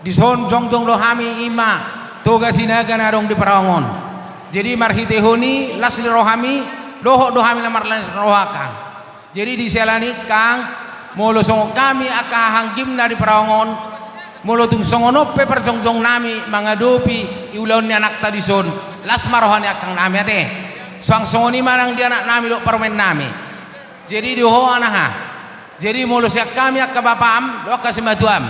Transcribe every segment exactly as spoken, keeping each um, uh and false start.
Dison jongjong do hami, i ma Toga Sinaga na adong di Paraongon. Jadi marhitehon i las ni rohami, dohot do hami na marlas ni roha, angkang. Jadi di siala ni i, angkang, molo songon hami angka hahaanggimna di Paraongon, molo tung songon on pe parjongjongnami mangadopi ulaon ni anakta dison, las ma roha ni angkangnami ate. Suang songon i ma nang di anaknami dohot parumaennami. Jadi di ho, anaha. Jadi molo sian hami angka bapam dohot angka simatuam,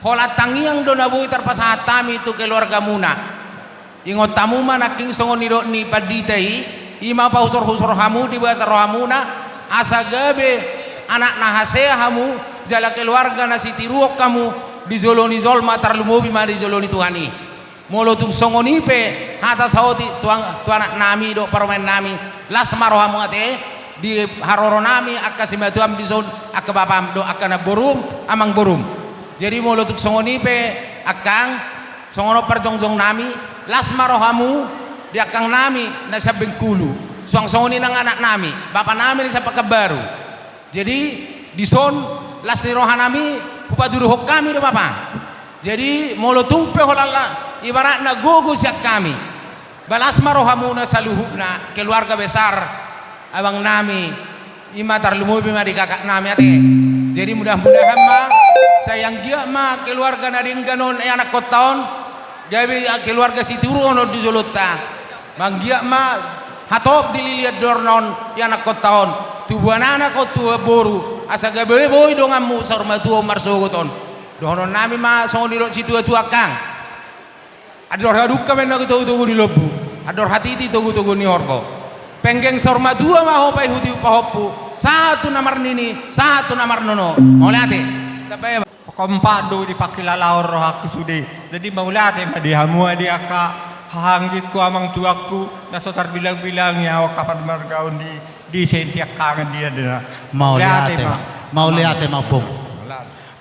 holan tangiang do na boi tarpasahat hami tu keluargamuna. Ingot hamu ma nangkin songon nidok ni pandita i, i ma pahusorhusor hamu di bagasan rohamuna, asa gabe anak na hasea hamu, jala keluarga na sitiruon hamu di jolo ni jolma, tarlumobi ma di jolo ni Tuhan i. Molo tung songon i pe hata saotik tu ang-, tu anaknami dohot parumaennami, las ma rohamu ate, di haroronami angka simatuam dison, angka bapam dohot angka namborum, amangborum. Jadi molo tung songon i pe, angkang, songon on parjongjongnami, las ma rohamu di angkangnami na sian Bengkulu, suang songon i nang anaknami, bapanami na sian Pekanbaru. Jadi dison las ni rohanami hupatuduhon hami do, bapa. Jadi molo tung pe holan la-, ibaratna gogo sian hami, ba las ma rohamuna saluhutna keluarga besar abangnami, i ma tarlumobi ma di kakaknami ate. Jadi mudah-mudahan ma sai anggiat ma keluarga na denggan on, ianakkonta on, gabe keluarga sitiruon on di jolonta. Ba anggiat ma hatop dililian dorna on ianakkonta on, tubuan anak on, tubuan boru, asa gabe boi donganmu saur matua on marsogot on. Dohononnami ma songon nidok situatua, angkang: Andor hadungka ma inna togutogu ni lombu, andor hatiti togutogu ni horbo. Penggeng saur matua ma ho paihuthihut pahompu, sahat tu na marnini, sahat tu na marnono. Mauliate. Tambai, bapa. Hombar do dipangkilalaon rohangku sude. Jadi mauliate ma di hamu, di angka hahaanggingku, amangtuangku, na so tarbilangbilang i au angka pamarga on di, di sensi angka angka dia dena. Mauliate ma. Mauliate ma, Ompung.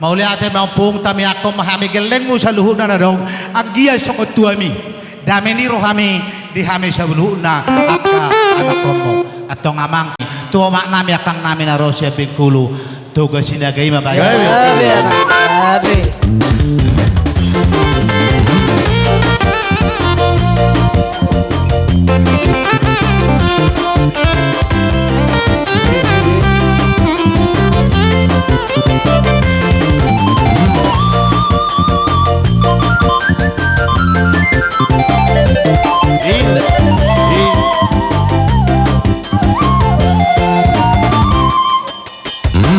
Mauliate ma, Ompung, tangiangkon ma hami gellengmu saluhutna na adong, anggiat songon tuami, dame ni rohami di hami saluhutna angka anakkonmu. Antong, amang, tu omaknami angkangnami na ro sian Bengkulu, Toga Sinaga i ma, baen. Gabe, gabe.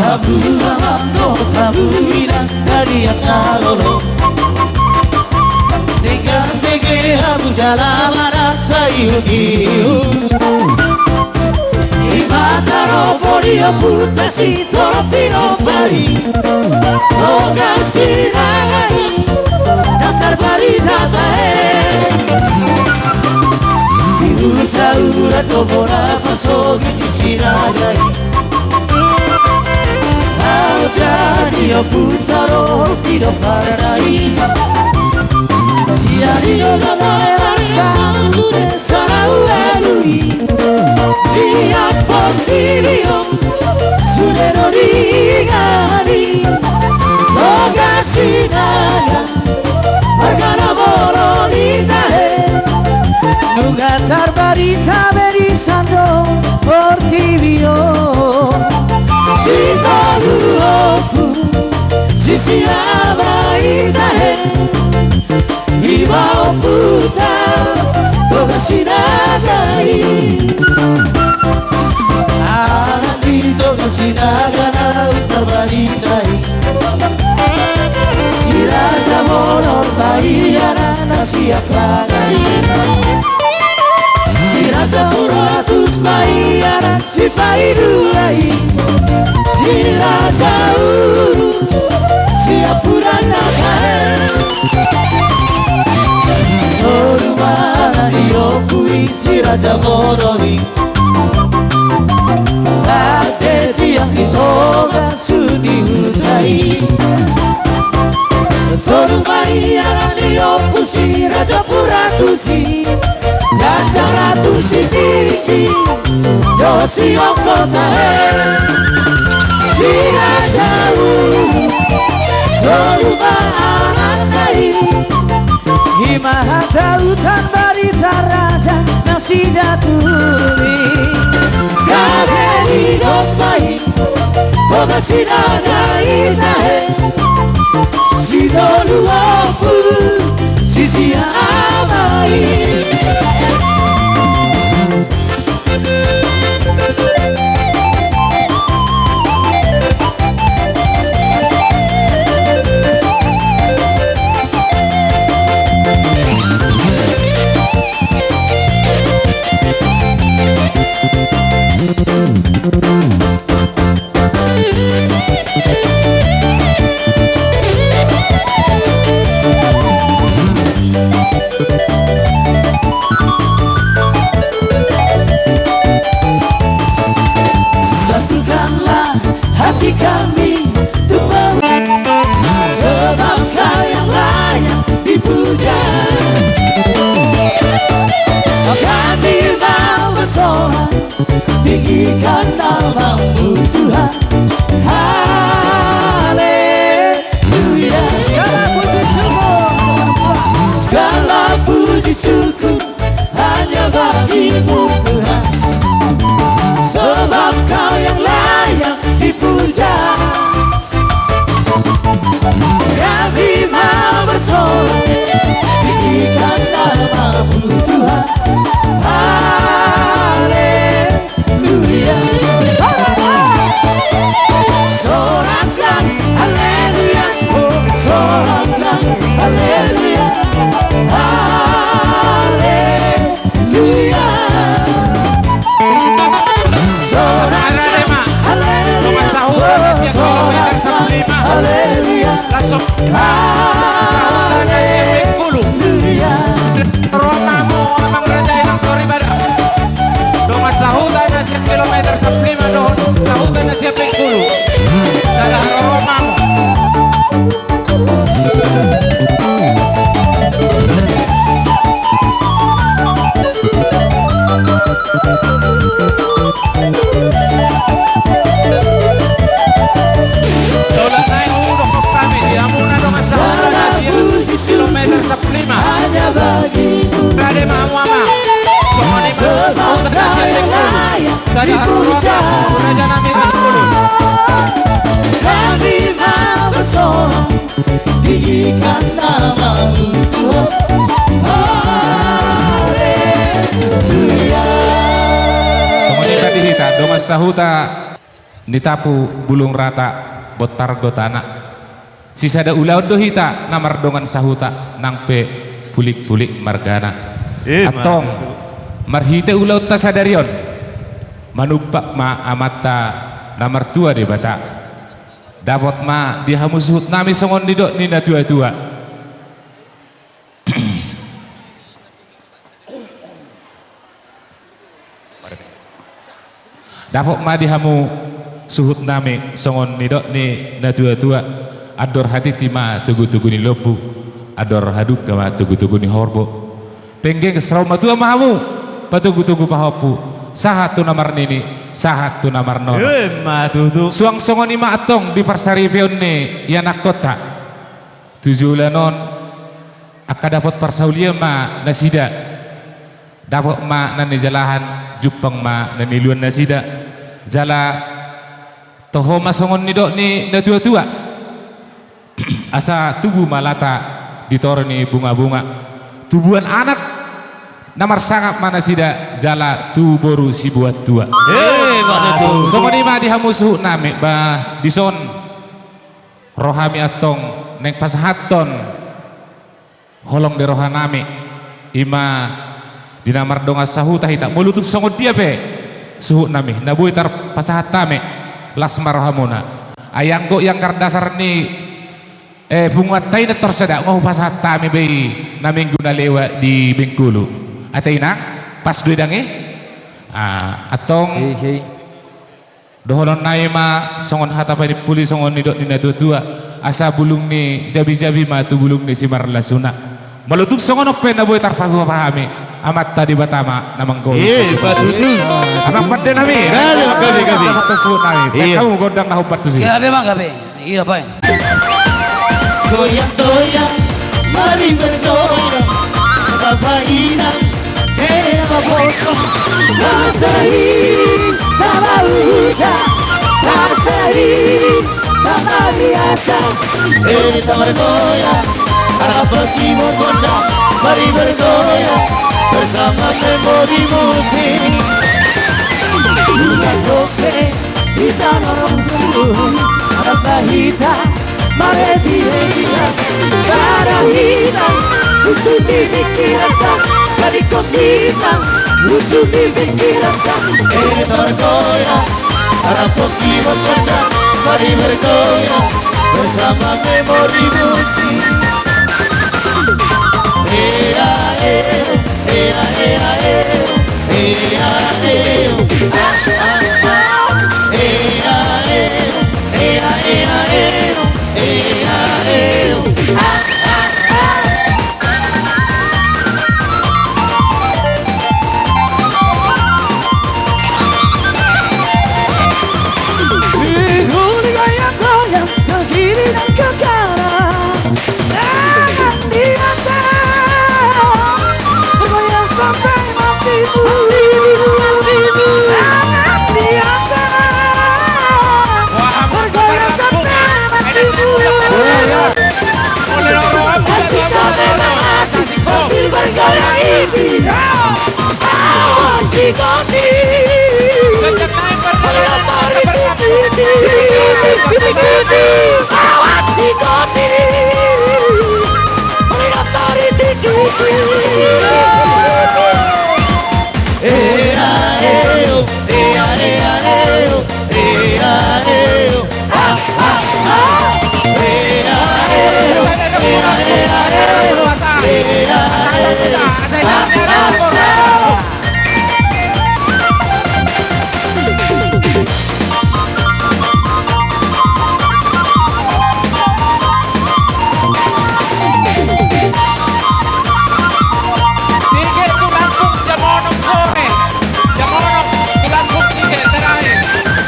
Hamu amang dohot hamu inang, hadian na lolo. Denggan bege hamu jala manat paihutihut. Di mata ropo ni ompunta Sitorop Pinompar i, Toga Sinaga i, na tarbarita tahe. Di huta Ura do bona pasogit di Sinaga i. Au jadi ompunta do pinompar na i. Sian i do na bae bangsa, sude so na hualualu i. Di ampang ni biong, sude do di gani. Toga Sinaga, marga na molo ni tahe. Nunga tarbarita be di sandok portibi on. Sitolu ompung, sisiaba i tahe. I ma ompunta Toga Sinaga i. Anak ni Toga Sinaga na tarbarita i. Si Raja Molor ma i anakna, si Aklanga i. Si Raja Purbatus ma i anak si paidua i. Si Raja Uru, si Ampudan na baen. Tolu ma anak ni ompu i, si Raja Molor i. Ate tiang ni Toga sun ni huta i. Tolu ma i anak ni ompu, si Raja Purbatus i. Janda Ratu Sitingki, dohot si Ongko tahe. Si Raja Ulu, tolu ma anakna i. I ma hata utan barita raja nasida tuli. Gabe di domba i, boga sinaga ita he. Sitolu ompu, sisia ama i. Satukanlah hati kami untuk mem-, sebab Kau yang layak dipuja. Kami mau bersorak, tinggikan nama-Mu, Tuhan. Haleluya. Segala puji syukur, segala puji syukur hanya bagi-Mu, Tuhan. Sebab Kau yang layak dipuja. Kami mau bersorak, tinggikan nama-Mu, Tuhan. Haleluya. Sorak, sorak, haleluya. Oh, sorak, haleluya. Haleluya. Haleluya. Sorak, haleluya. Sorak, haleluya. Langsung. Haleluya. Romamu, Amang Raja Inang Soripada. Dongan sahuta na sian kilometer sampulu lima dohot sahuta na sian Bengkulu. Sada romamu. Solang nai udo kok kami di hamuna dongan sahuta na sian kilometer sampulu lima. Rade ma hamu ama. Songon i ma. Sada romamu, raja nami Bengkulu. Kami mau bersorak, tinggikan nama-Mu, Tuhan. Haleluya. Songon i ma di hita dongan sahuta ni Tapu Bulung Rata, Bontar Gotana. Sisada ulaon do hita na mardongan sahuta, nang pe pulik-pulik margana. Eh, antong, marhite ulaonta sadari on, manumpak ma Amanta na martua Debata. Dapot ma di hamu suhut nami songon nidok ni na tua-tua. Dapot ma di hamu suhut nami songon nidok ni na tua-tua. Andor hatiti ma togu-togu ni lombu, andor hadungka ma togu-togu ni horbo. Penggeng saur matua ma hamu patogu-togu pahompu, sahat tu na marnini, sahat tu na marnono. Ima tutu. Suang songon i ma antong di parsaripeon ni ianakkonta. Tu joloan on angka dapot parsaulian ma nasida. Dapot ma na nijalahan, jumpang ma na niluan nasida. Jala toho ma songon nidok ni na tua-tua. Asa tubu ma lata di toru ni bunga-bunga. Tubuan anak na marsangap ma nasida jala tubu boru sibuat tua. Eh, ima tutu. Songon i ma di hamu suhut nami, bah, dison rohami antong naeng pasahathon holong di roha nami, ima di na mardongan sahuta hita. Molo tung songon dia pe suhut nami na boi tarpasahat hami, las ma rohamuna. Ai anggo iangkar dasar ni, eh, punguanta i na tor sada, nga hupasahat hami be i na minggu na lewat di Bengkulu. Ate inang, pas do i dang i? Ah, antong. Hei, hei. Dohonon nami ma songon hata panimpuli, songon nidok ni na tua-tua, asa bulung ni jabi-jabi ma tu bulung ni simarlasuna. Molo tung songon on pe na boi tarpatupa hami, Amanta Debata ma na manggohi. Eh, pasupasu. Patutu. Amang pande nami. Gabe, gabe, gabe. Amang pande suhut nami. Iya. Baen hamu gondang na hombar tusi. Gabe, Amang, gabe. Iya, baen. Goyang, goyang, mari bergoyang. Inang, ena ma boso, asa i, na mauda, asa i, na maliata. Ena margoyang, arap pangkibon gondang, mari bergoyang bersama memori musik. Bulan Oktober, hita na ro suru, arap ma hita, marhappy-happy-an. Maro hita, susun di pingkiran, tadingkon hita, susun di pingkiran. Ena margoyang, arap pangkibon gondang, mari bergoyang bersama memori musik. Ea, ea, ea, ea, ea. Ea, ea, ea, ah, ah, ah. Ea, ea, ea, ea, ea, ea, ea, ea, ah, ah, ah. Diguli goyang-goyang, digili dan kekara. Tangan di atas, bergoyang sampai matimu. Tangan di atas, bergoyang sampai matimu. Asik, sambil bergoyang ini. Awas di kopi. Awas di kopi. Ea, ea, ea, ea, ea, ea. Tiket tu Lampung jam onom sore. Jam onom tu Lampung tiket terakhir.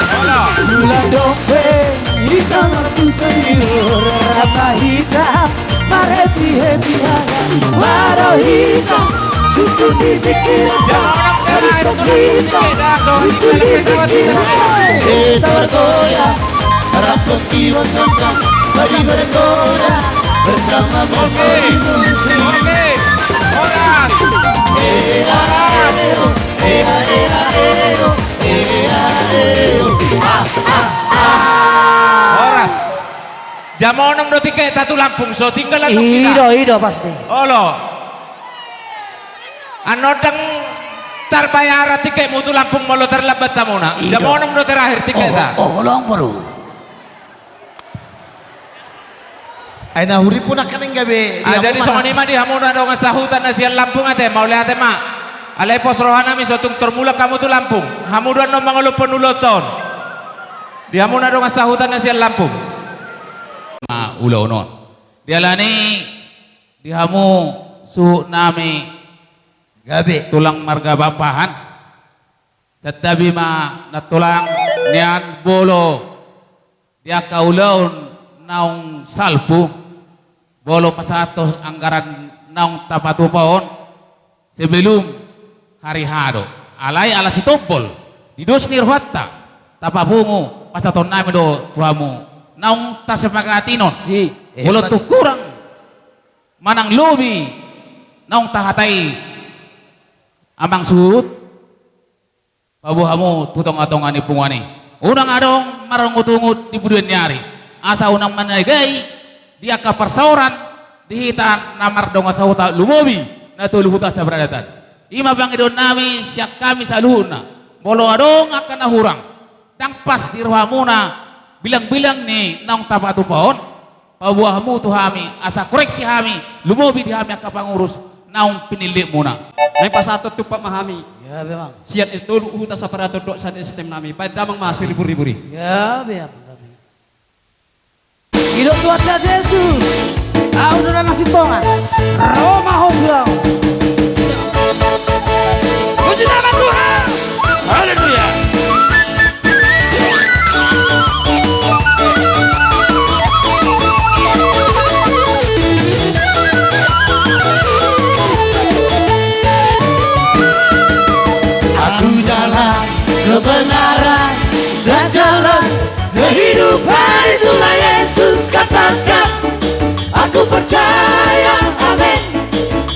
Olo. Bulan Oktober, hita martusuk iur, arap ma hita, marhappy-happy-an. Maro hita, susun di pingkiran. Jam onom terakhir tu Lampung tiket, dah, so, di dalam pesawat kita. Hita bergoyang, arap pangkibon gondang, mari bergoyang bersama memori musik. Oke. Horas. Ea, ea, ea, ea, ea, ea, ea. Ah, ah, ah. Horas. Jam onom do tiketa tu Lampung, so tinggal annon hita. I do, i do pasti. Olo. Annon ndang tarbayaran tiketmu tu Lampung molo tarlambat hamuna. I do. Jam onom do terakhir tiketa. Oh, oh, olo, amang boru. Ai na huripuna nangkin gabe di hamuna. Ah, jadi songon i ma di hamu na dongan sahuta na sian Lampung, ate, mauliate ma. Alai pos rohanami so tung tor mulak hamu tu Lampung. Hamu do annon mangolopon ulaonta on. Di hamu na dongan sahuta na sian Lampung. Ma ulaon on. Dialani di hamu suhutnami gabe tulang marga Pakpahan. Santabi ma nantulang nian molo di angka ulaon naung salpu, molo pasahathon anggaran naung tapatupa on, sebelum hari H do. Alai ala sitombol, di dos ni rohanta, tapapungu pasahatonnami do tu hamu naung tasepakati on. Si. Molo tung kurang manang lobi naung tahatai amang suhut, paboa hamu tu tongatonga ni punguan i. Unang adong marungutungut di budion ni ari. Asa unang manegai di angka parsaoran di hita na mardongan sahuta lumobi na tolu huta saparadatan. I ma pangidoannami sian hami saluhutna. Molo adong angka na hurang, ndang pas di rohamuna bilangbilang ni naung tapatupa on, paboa hamu tu hami, asa koreksi hami, lumobi di hami angka pangurus naung pinillitmuna. Naeng pasahathon tumpak ma hami. Gabe, amang. Sian tolu huta saparadatan dohot sian S T M nami. Baen damang ma siriburibu i. Gabe, amang, gabe. Didok Tuhanta Jesus, ahu do na sintongan, ro ma ho tu ahu. Puji nama Tuhan. Haleluya. Jalan kehidupan, itulah Yesus katakan. Aku percaya, amin.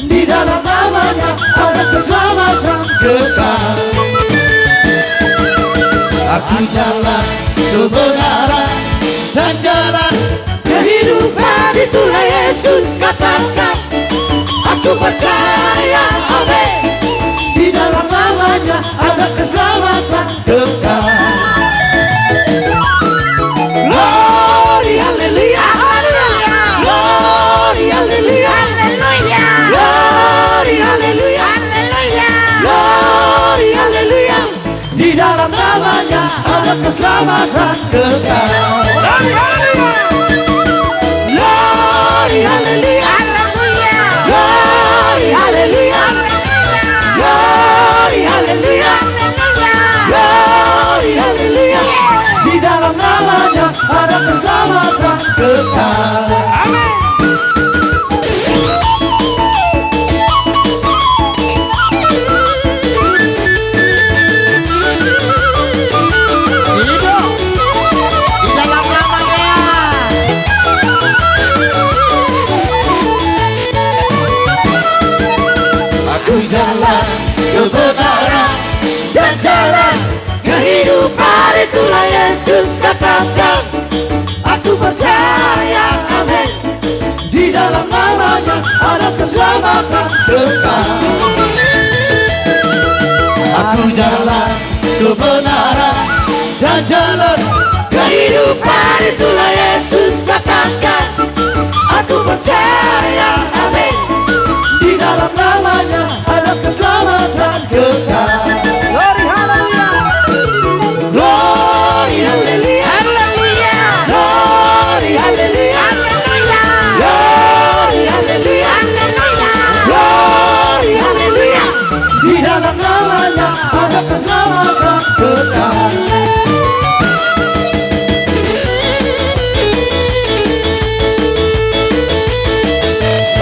Di dalam namanya ada keselamatan kekal. Aku jalan kebenaran dan jalan kehidupan, itulah Yesus katakan. Aku percaya, amin. Di dalam namanya ada keselamatan kekal. Glory, haleluya. Glory, haleluya. Glory, haleluya. Glory, haleluya. Di dalam namanya ada keselamatan kekal. Glory, haleluya. Glory, haleluya. Glory, haleluya. Glory, haleluya. Glory, haleluya. Di dalam namanya ada keselamatan kekal. Amin. Hidup di dalam namanya. Aku jalan kebenaran dan jalan kehidupan, itulah Yesus katakan. Aku percaya, amin. Di dalam namanya ada keselamatan kekal. Aku jalan kebenaran dan jalan kehidupan, itulah Yesus katakan. Aku percaya, amin. Di dalam namanya ada keselamatan kekal. Glory, haleluya. Glory, haleluya. Haleluya. Glory, haleluya. Haleluya. Glory, haleluya. Haleluya. Glory, haleluya. Di dalam namanya ada keselamatan kekal.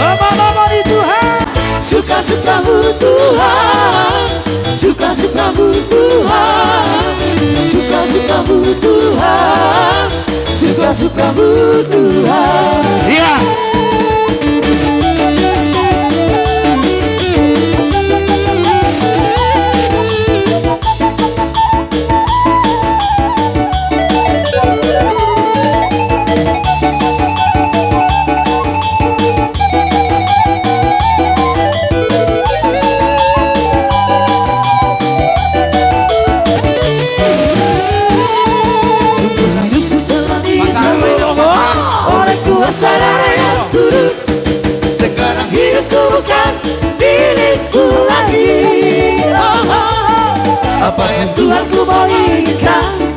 Lama-lama di Tuhan. Suka-sukamu Tuhan, suka-sukamu Tuhan, suka-sukamu Tuhan, suka-sukamu Tuhan. Iya. Oleh kuasa darah yang kudus, sekarang hidupku bukan milikku lagi. Oh, oh, oh. Apa yang Tuhanku mau inginkan,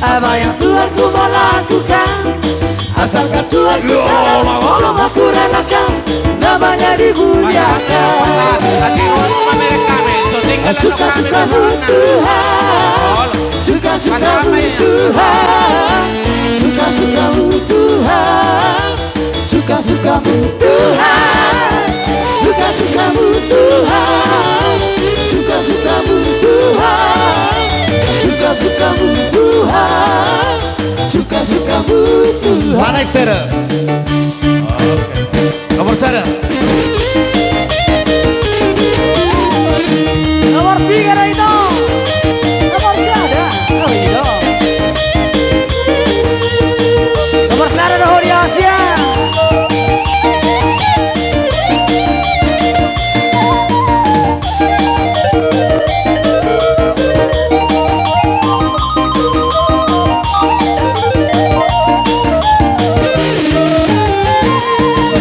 apa yang Tuhanku mau lakukan, asalkan Tuhanku senang, semua kurelakan, namanya dimuliakan. Suka-sukamu Tuhan, suka-sukamu Tuhan, suka-sukamu Tuhan. Suka-sukamu Tuhan, suka-sukamu Tuhan, suka-sukamu Tuhan, suka-sukamu Tuhan, suka-sukamu Tuhan. Mana ekstra? Nomor sada. Nomor tiga dah itu. Nomor sada. Oh, iya. Nomor sada dah di Asia.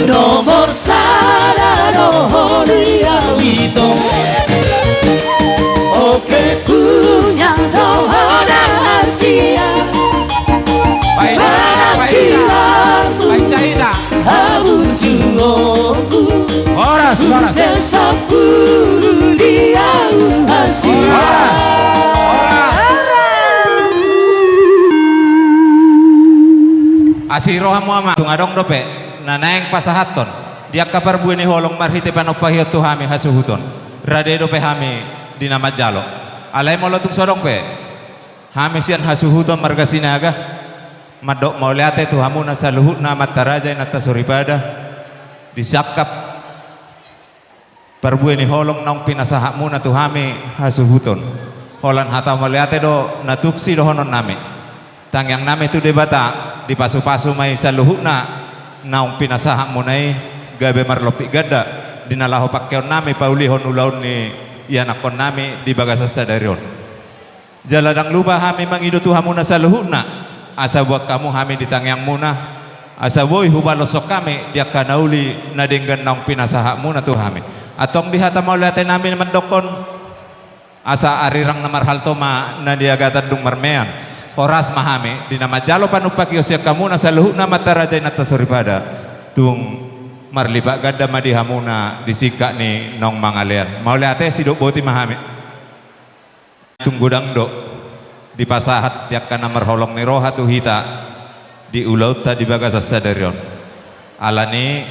Nomor sada do ho di au ito. Oke, punya do ho di Asia. Baik, baik, baik. Hamu juo. Horas, horas. Sampulu di au Asia. Horas. Horas. Asi rohamu, Amang. Tung adong dope na naeng pasahathon di angka parbue ni holong marhite panumpahion tu hami hasuhuton, rade dope hami di na manjalo. Alai molo tung so adong pe Hami sian hasuhuton marga Sinaga mandok mauliate tu hamuna saluhutna amanta raja inanta soripada, di sangkap parbue ni holong naung pinasahatmuna tu hami hasuhuton. Holan hata mauliate do na tung sidohononnami. Tangiangnami tu Debata, dipasupasu ma i saluhutna naung pinasahatmuna i, gabe marlompit ganda di na laho pangkeonnami paulihon ulaon ni ianakkonnami di bagasan sadari on. Jala ndang lupa hami mangido tu hamuna saluhutna, asa boan hamu hami di tangiangmuna, asa boi hubaloshon hami di angka na uli na denggan naung pinasahatmuna tu hami. Antong di hata mauliatenami mandokkon, asa arirang na marhalto ma na niagatan dung marmean. Horas ma hami di na manjalo panumpakion sian hamuna saluhutna amanta raja inanta soripada, tung marlipat ganda ma di hamuna di singkat ni naung mangalean. Mauliate, sidok boti ma hami. Tung godang do dipasahat di angka na marholong ni roha tu hita di ulaonta di bagasan sadari on. Alani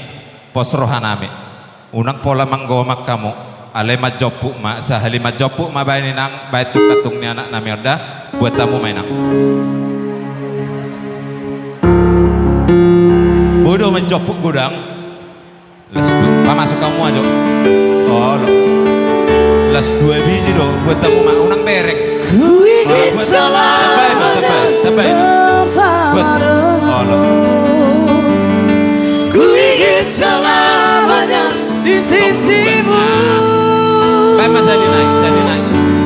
pos rohanami, unang pola manggomak hamu, alai manjomput ma, sahali manjomput ma baen inang, baen tungka-tung ni anaknami on da, buat hamu ma inang. Boi do manjomput godang. Las dua, pamasuk hamu ajo. Olo. Las dua biji do, buat hamu ma, unang bereng. Kuingin selamanya bersama denganmu. Olo. Kuingin selamanya di sisimu. Baik, Mas, sahali nai, sahali nai.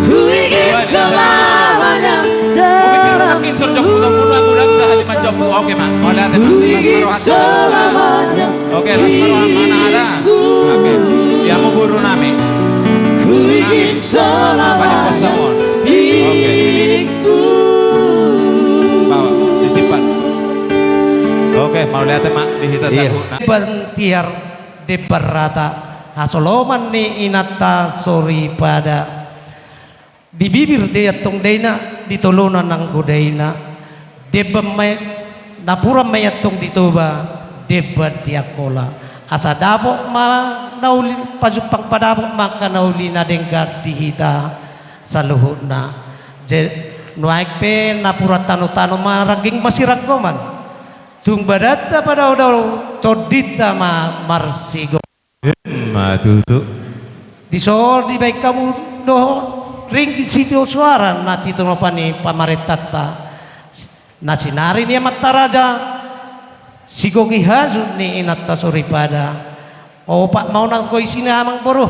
Kuingin selamanya denganmu. Oke, Mas. Kuingin selamanya. Oke, las ma roha, mana ada? Oke. Ia ma boru nami. Kuingin selamanya. Oke. Bawa, disimpan. Oke, mauliate ma di hita saluhutna. Demban tiar, demban rata, hasoloman ni inanta soripada. Di bibir do i antong daina, di tolonan nanggo daina. Demban ma i, napuran ma i antong di Toba, demban di Angkola. Asa dapot ma na uli, pajumpang padapot ma angka na uli na denggan di hita saluhutna. Je, nuaeng pe napuran tano-tano ma rangging masiranggoman. Tung badanta padao-dao, tondinta ma marsigomgoman. Ima tutu. Dison dibaen hamu do ringgit sitio soara na tinopa ni pamarentanta. Na sinari ni amanta raja, sigogi hajut ni inanta soripada. Opat ma on anggo isina, amang boru.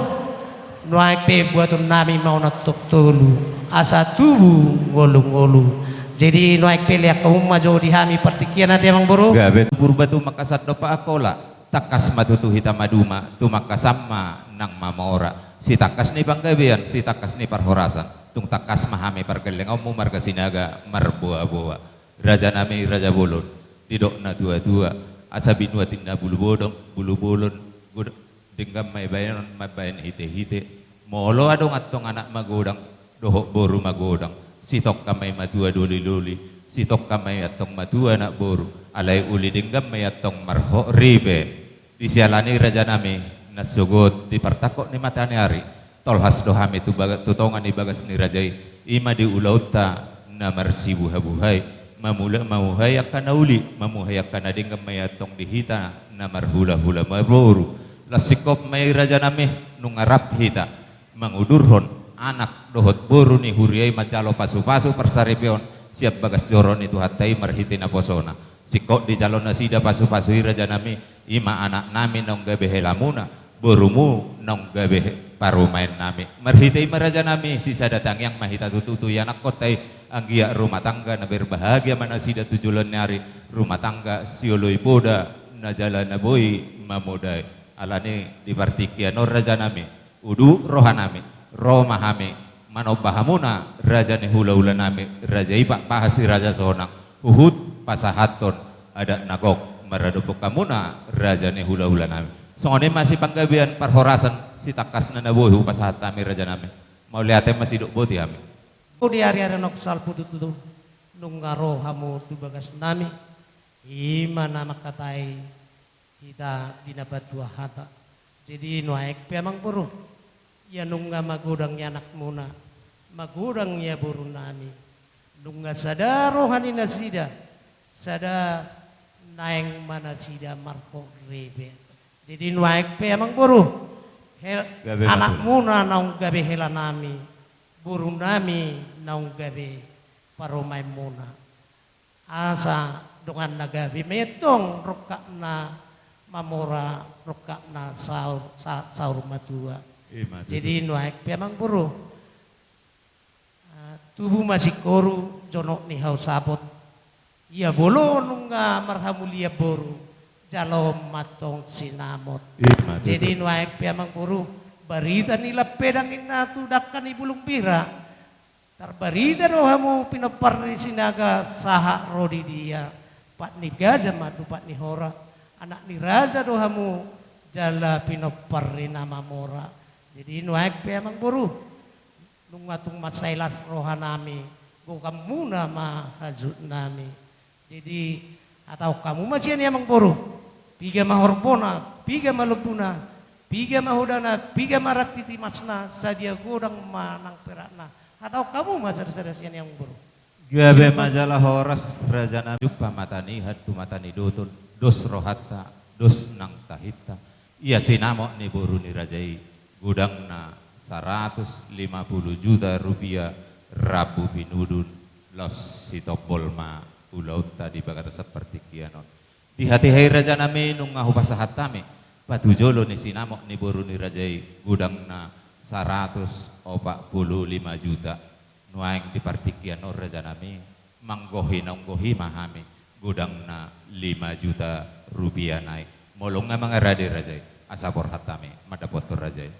Nuaeng pe buatonnami ma on antong tolu, asa tubu ngolu-ngolu. Jadi nuaeng pe lean hamu ma jo di hami partingkian ate, amang boru. Gabe tu Purba, tumangkasan dompak Angkola. Tangkas ma tutu hita maduma, tumangkasan ma nang mamora. Sitangkas ni panggabean, sitangkas ni parhorasan. Tung tangkas ma hami pargellengonmu marga Sinaga marboa-boa. Rajanami raja bolon, didok na tua-tua, asa binuat inna bulu bodong, bulu bolon, godang, denggan ma i baenon mambaen hite-hite. Molo adong antong anak magodang, dohot boru magodang, sitongka ma i matua doli-doli, sitongka ma i antong matua anak boru, alai uli denggan ma i antong marhot ripe. Di siala ni i rajanami, na sogot di partangkok ni mata ni ari, tolhas do hami tu baga-, tu tonga ni bagas ni raja i, ima di ulaonta na marsibuha-buha i, mamula-, mamuhai angka na uli, mamuhai angka na denggan ma i antong di hita na marhula-hula marboru. Laos singkop ma i rajanami, nunga rap hita mangudurhon anak dohot boru ni huria i manjalo pasu-pasu parsaripeon sian bagas joro ni Tuhanta i marhite naposona. Singkop dijalo nasida pasu-pasu i rajanami, ima anaknami naung gabe helamuna, borumu naung gabe he-, parumaennami. Marhite i ma rajanami, sisada tangiang ma hita tutu tu ianakkonta i, anggiat rumah tangga na berbahagia ma nasida tu joloan ni ari, rumah tangga sioloi poda, na jala na boi mamodai. Alani di partingkian on rajanami, udut rohanami, ro ma hami manomba hamuna raja ni hula-hulanami, raja i Pakpahan si Raja Sonang, huhut pasahathon adat na gok maradophon hamuna raja ni hula-hulanami. Songon i ma sipanggabean parhorasan, sitangkasna na boi hupasahat hami rajanami. Mauliate ma, sidok boti hami. Di ari-ari naung salpu tutu, nunga ro hamu tu bagasnami, ima na mangkatai hita di na patua hata. Jadi nuaeng pe amang boru, ia nunga magodang ianakmuna, magodang ia borunami, Nunga sada roha ni nasida, sada naeng ma nasida marhorebe. Jadi nuaeng pe amang boru, hel-, gabe ma tu anakmuna naung gabe helanami, borunami naung gabe parumaenmuna. Asa dongan na gabe ma i antong rongkapna mamora, rongkapna saur, sa-, saur matua. I ma tutu. Jadi nuaeng pe amang boru, ah, tubu ma singkoru jonok ni hau saput. Ia molo nunga marhamulian boru, jalo ma antong sinamot. I ma tutu. Jadi nuaeng pe amang boru, barita ni lampedang inna tu dangka ni bulung bira. Tarbarita do hamu pinompar ni Sinaga sahat ro di dia, pat ni gaja ma tu pat ni hora. Anak ni raja do hamu jala pinompar ni na mamora. Jadi nuaeng pe amang boru, nunga tung mansai las rohanami, goganmuna ma hajutnami. Jadi, hatahon hamu ma sian i amang boru, piga ma horbona, piga ma lombuna, piga ma hodana, piga ma ranting ni masna, sadia godang ma nang perakna. Hatahon hamu ma sada-sada sian i amang boru. Gabe ma jala horas rajanami. Jumpa mata ni hantu mata ni dotol, dos rohanta, dos nang tahinta. Ia sinamot ni boru ni raja i, godangna saratus lima pulu juta rupia, rambu pinudun, laos sitombol ma ulaonta di bagasan partingkian on. Di hatiha i rajanami nunga hupasahat hami patujolo ni sinamot ni boru ni raja i, godangna saratus opat pulu lima juta. Nuaeng di partingkian on rajanami, manggohi naung gohi ma hami, godangna lima juta rupia nai. Molo nunga mangarade raja i, asa borhat hami mandapothon raja i.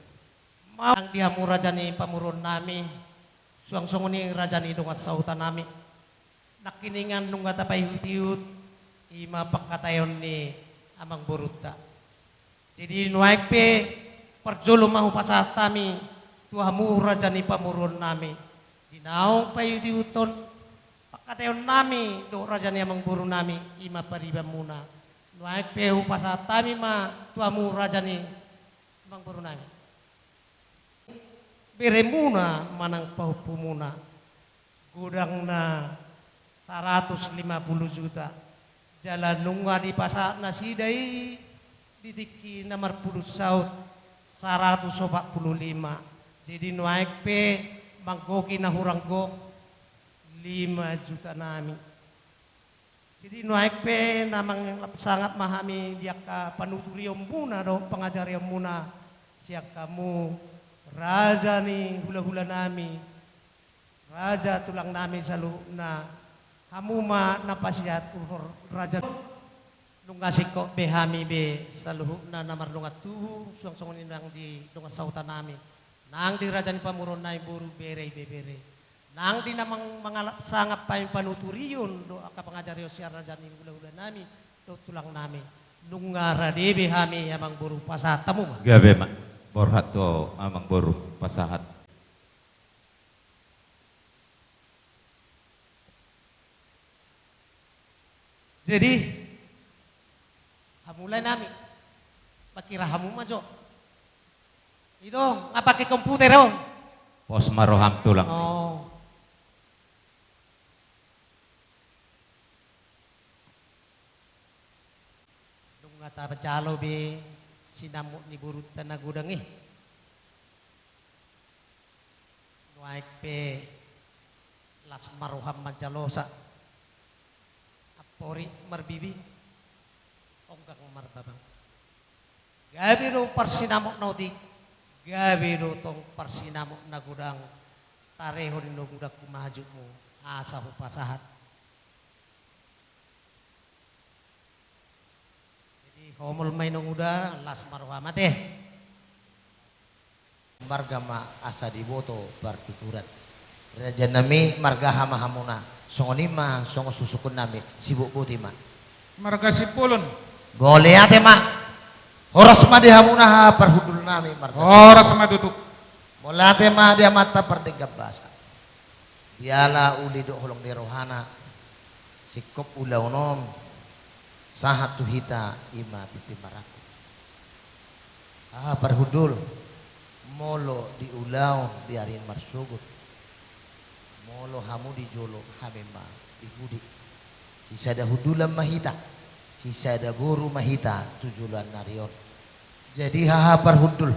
Nang di hamu raja ni pamoruonnami, suang songon i raja ni dongan sahutanami. Nangkiningan nunga tapaihut-ihut, i ma pangkataion ni amang borunta. Jadi nuaeng pe parjolo ma hupasahat hami tu hamu raja ni pamoruonnami, di naung paihut-ihuthon pangkataionnami dohot raja ni amang borunami, i ma paribanmuna. Nuaeng pe hupasahat hami ma tu hamu raja ni amang borunami. Beremuna manang pahompumuna, godangna saratus lima pulu juta, jala nunga dipasahat nasida i di tingki na marpudun saut saratus opat pulu lima. Jadi nuaeng pe manggohi na hurang gok lima juta nami. Jadi nuaeng pe na mangalap sangap ma hami di angka panuturionmuna dohot pangajarionmuna sian hamu raja ni hula-hulanami, raja tulangnami saluhutna, hamu ma na pasihat uhur raja. Nunga singkop be hami be saluhutna na mardongan tubu, suang songon i nang di dongan sahutanami, nang di raja ni pamoruonnami boru, bere, ibebere. Nang di na mang-, mangalap sangap hami panuturion dohot angka pangajarion sian raja ni hula-hulanami dohot tulangnami, nunga rade be hami amang boru, pasahat hamu ma. Gabe ma, borhat tu amang boru, pasahat. Jadi, hamu laenami, pakira hamu ma jo. I do, nga pake komputer on. Pos ma roham tulang. Oh. Nunga tajalo be sinamot ni borunta na godang i. Nuaeng pe las ma roham manjalosa. Amporik marbibi, onggang marbabang. Gabe do parsinamot na otik, gabe do tong parsinamot na godang. Tarehon i nunga godang humahajutmu, asa hupasahat. Jadi homol ma i nunga godang, las ma roham ate. Marga ma asa diboto partuturan. Rajanami, marga aha ma hamuna? Songon i ma songon susuhunnami, sibotboti ma. Marga Simbolon. Mauliate ma. Horas ma di hamuna haha parhundulnami, marga Simbolon. Horas ma tutu. Mauliate ma di Amanta Pardenggan Basa. Diala uli dohot holong ni rohana, singkop ulaon on sahat tu hita i ma tintin marangkup. Haha parhundul, molo di ulaon di ari marsogot, Molo hamu di jolo, hami ma di pudi. Sisada hundulan ma hita, sisada boru ma hita tu joloan ni ari on. Jadi haha parhundul,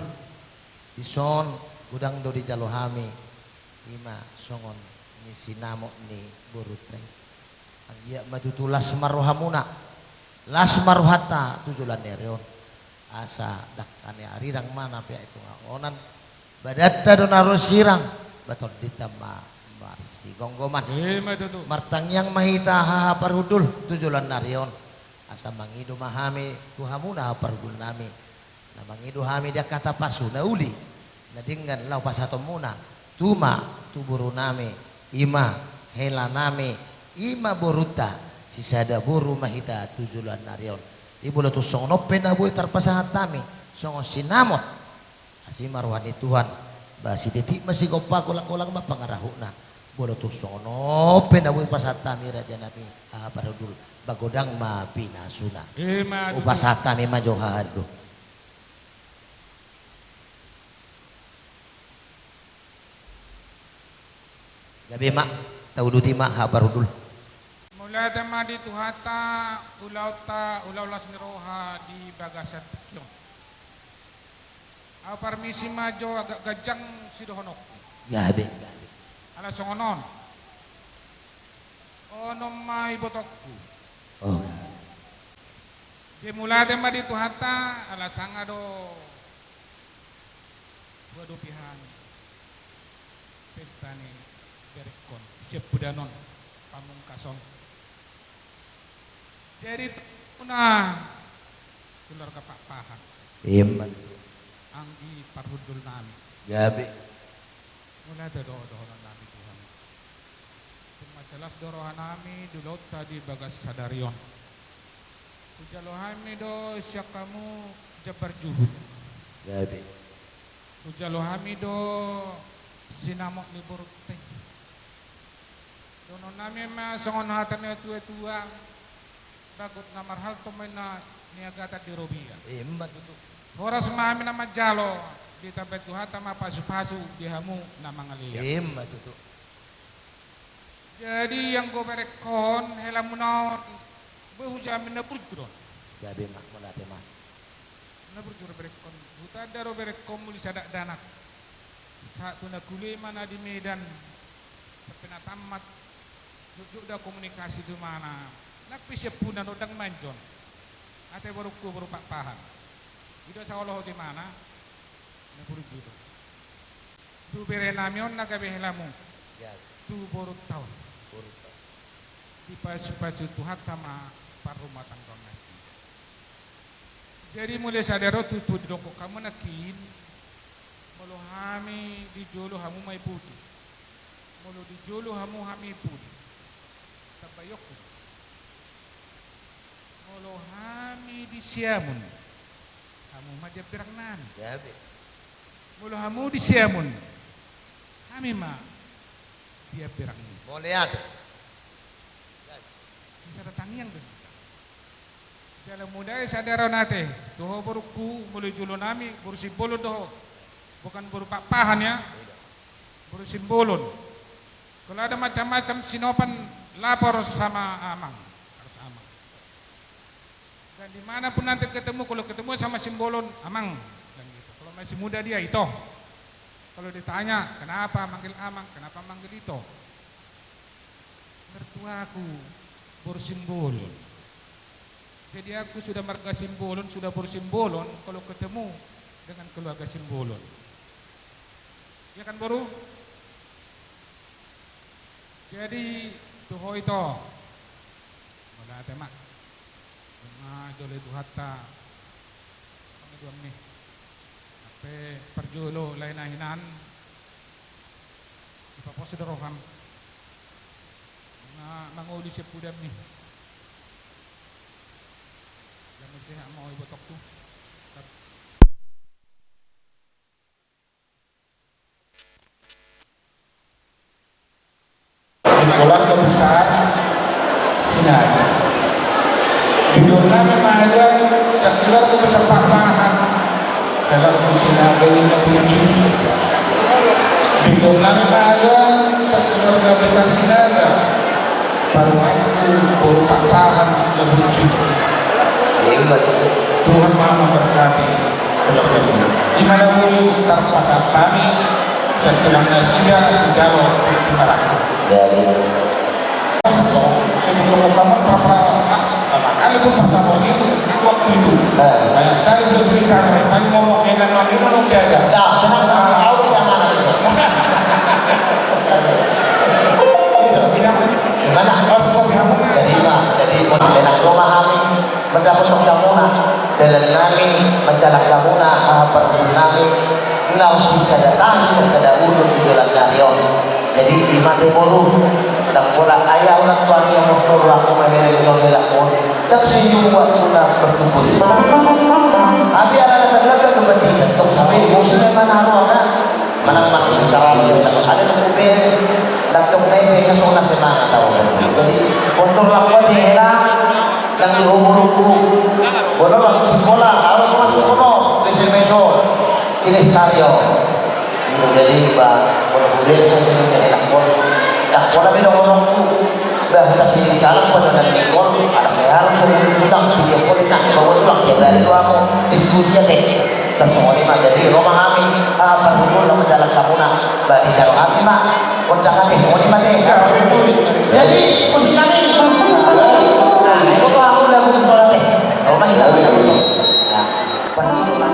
dison godang do dijalo hami, i ma songon ni sinamot ni borunta i. Anggiat ma tutu las ma rohamuna, las ma rohanta tu joloan ni ari on. Asa dangka ni arirang ma na peak i tu tonga on. Badanta do na ro sirang, ba tondinta ma marsigomgoman. Ima tutu. Martangiang ma hita haha parhundul tu joloan ni ari on. Asa mangido ma hami tu hamuna haha parhundul nami. Na mangido hami di angka tapasu na uli na denggan laho pasahatonmuna tu ma tu boru nami, i ma hela nami, i ma borunta, sisada boru ma hita tu joloan ni ari on. I molo tung songon on pe na boi tarpasahat hami songon sinamot, asi ma roha ni Tuhan, ba sidetik ma sigompa, golanggolang ma pangarahutna. Molo tung songon on pe na boi pasahat hami raja nami haha parhundul, ba godang ma pinasuna. Ima tutu. Hupasahat hami ma jo haha parhundul. Gabe ma, tauduti ma haha parhundul. Mauliate ma di Tuhanta, ulaonta, ulaon las ni roha di bagasan tingki on. Au parmisi ma jo, agak ganjang sidohononku. Gabe, gabe. Ala songon on. Onom ma ibotongku. Oh, gabe. Jadi mauliate ma di Tuhanta, ala sanga do huadopi hami pesta ni berengkon sian pudanon pamungkas on. Jadi tu hamuna keluarga Pakpahan. Ima. Anggi parhundul nami. Gabe. Mauliate do dohonon nami tu hamu. Tung mansai las do roha nami di ulaonta di bagas sadari on. Hujalo hami do sian hamu jambar juhut. Gabe. Hujalo hami do sinamot ni borunta i. Dohonon nami ma songon hata ni natuatua, bagot na marhalto ma inna niagatan di robean. Ima tutu. Horas ma hami na manjalo, ditambai Tuhanta ma pasupasu di hamu na mangalean. Ima tutu. Jadi anggo berengkon helamuna on, boi hujamin na burju do on. Gabe ma, mauliate ma. Na burju do berengkon, hutanda do berengkon muli sada dakdanak. Sahat tu na kule ma na di Medan, sampe na tammat, jotjot da komunikasi tu imana. Nang pe sian punan on ndang manjon. Ate borungku, boru Pakpahan. I do asa hulohot tu imana, na burju do. Tu bere nami on na gabe helamu. Gabe. Tu borunta on. Borunta on. Dipasupasu Tuhanta ma parrumatanggaon nasida. Jadi mulai sadari on tutu didok hamu nangkin, molo hami di jolo hamu ma i pudi. Molo di jolo hamu hami i pudi. Tambaionku. Molo hami di siamun, hamu ma di amberang nami. Gabe. Molo hamu di siamun, hami ma di amberang nami. Mauliate. Gabe. Sisada tangiang do hita. Jala mauliate sadari on ate tu ho borungku, molo di jolo nami boru Simbolon do ho. Bukan boru Pakpahan ya. Boru Simbolon. Kalau ada macam-macam sinopan, lapor sama amang. Harus amang. Dan dimanapun nanti ketemu, kalau ketemu sama Simbolon, amang. Dan gitu. Kalau masih muda dia, ito. Kalau ditanya, kenapa manggil amang, kenapa manggil ito? Mertuaku boru Simbolon. Jadi aku sudah marga Simbolon, sudah boru Simbolon, kalau ketemu dengan keluarga Simbolon. Iya kan, boru? Jadi, tu ho ito. Mauliate ma. Nunga joloi Tuhanta pangidoanmi. Sampe parjolo lae na hinan. Dipapos do roham. Nunga mangoli sian pudanmi. Jam muse amang ibotongku. Di keluarga besar Sinaga. Di keluarga nami ma hajat, sekeluarga besar Pakpahan. Dalam Sinaga ini puji. Di keluarga nami ma hajat, sekeluarga Besar Sinaga, parumaenku boru Pakpahan na burju. Ima tutu. Tuhan ma memberkati keluarga ini. Di mana pun terpasang kami, setulang nasida, sejalo di marah. Jadi. Sebelum kamu papa, ah, Makanya gue pas sama situ, waktu itu. Eh. Banyak kali gue cerita, paling ngomong enak, ngomong enak, ngomong jaga. Dah, tenang, tenang, tahu dia mana itu. Gimana? Oh, seperti apa? Jadi, Pak, jadi, enak rumah kami, mendapat penggabungan, dalan nami, menjalan gabungan, ah, pergabungan nami, nggak usah datangi, kada ulun di jalan narion. Jadi, ima te boru, ndang pola ayah ulang tuan yang mostor aku memilih di tonggi lakon, dan sesuatu nak berkumpul. Tapi ada kata-kata kepentingan, tong sampai musuhnya mana, anu, apa? Manang, manang susah, ada nak kuberi, dan tong nebe, kesona semangat, tahu. Jadi, mostor lakon di era, dan di umurku, bodoh lah, sekolah, kalau masuk sekolah, S M S, sini stadion. Jadi, ba, molo hubereng so sini enak pol. Enak pol, tapi dong, dong, ba, huta sini kalah pada dan nikol, ada sehat untuk utang video call, nak bawa tulang tiap hari tu aku diskusi aja. Terus semua ini mah, jadi rumah kami, ah, perhubungan sama jalan kamu nak, ba, di jalan kami mah, kontak kami semua ini mah deh. Jadi, musik kami. Nah, itu tuh aku lagu soalnya. Rumah kita. Nah, pergi rumah.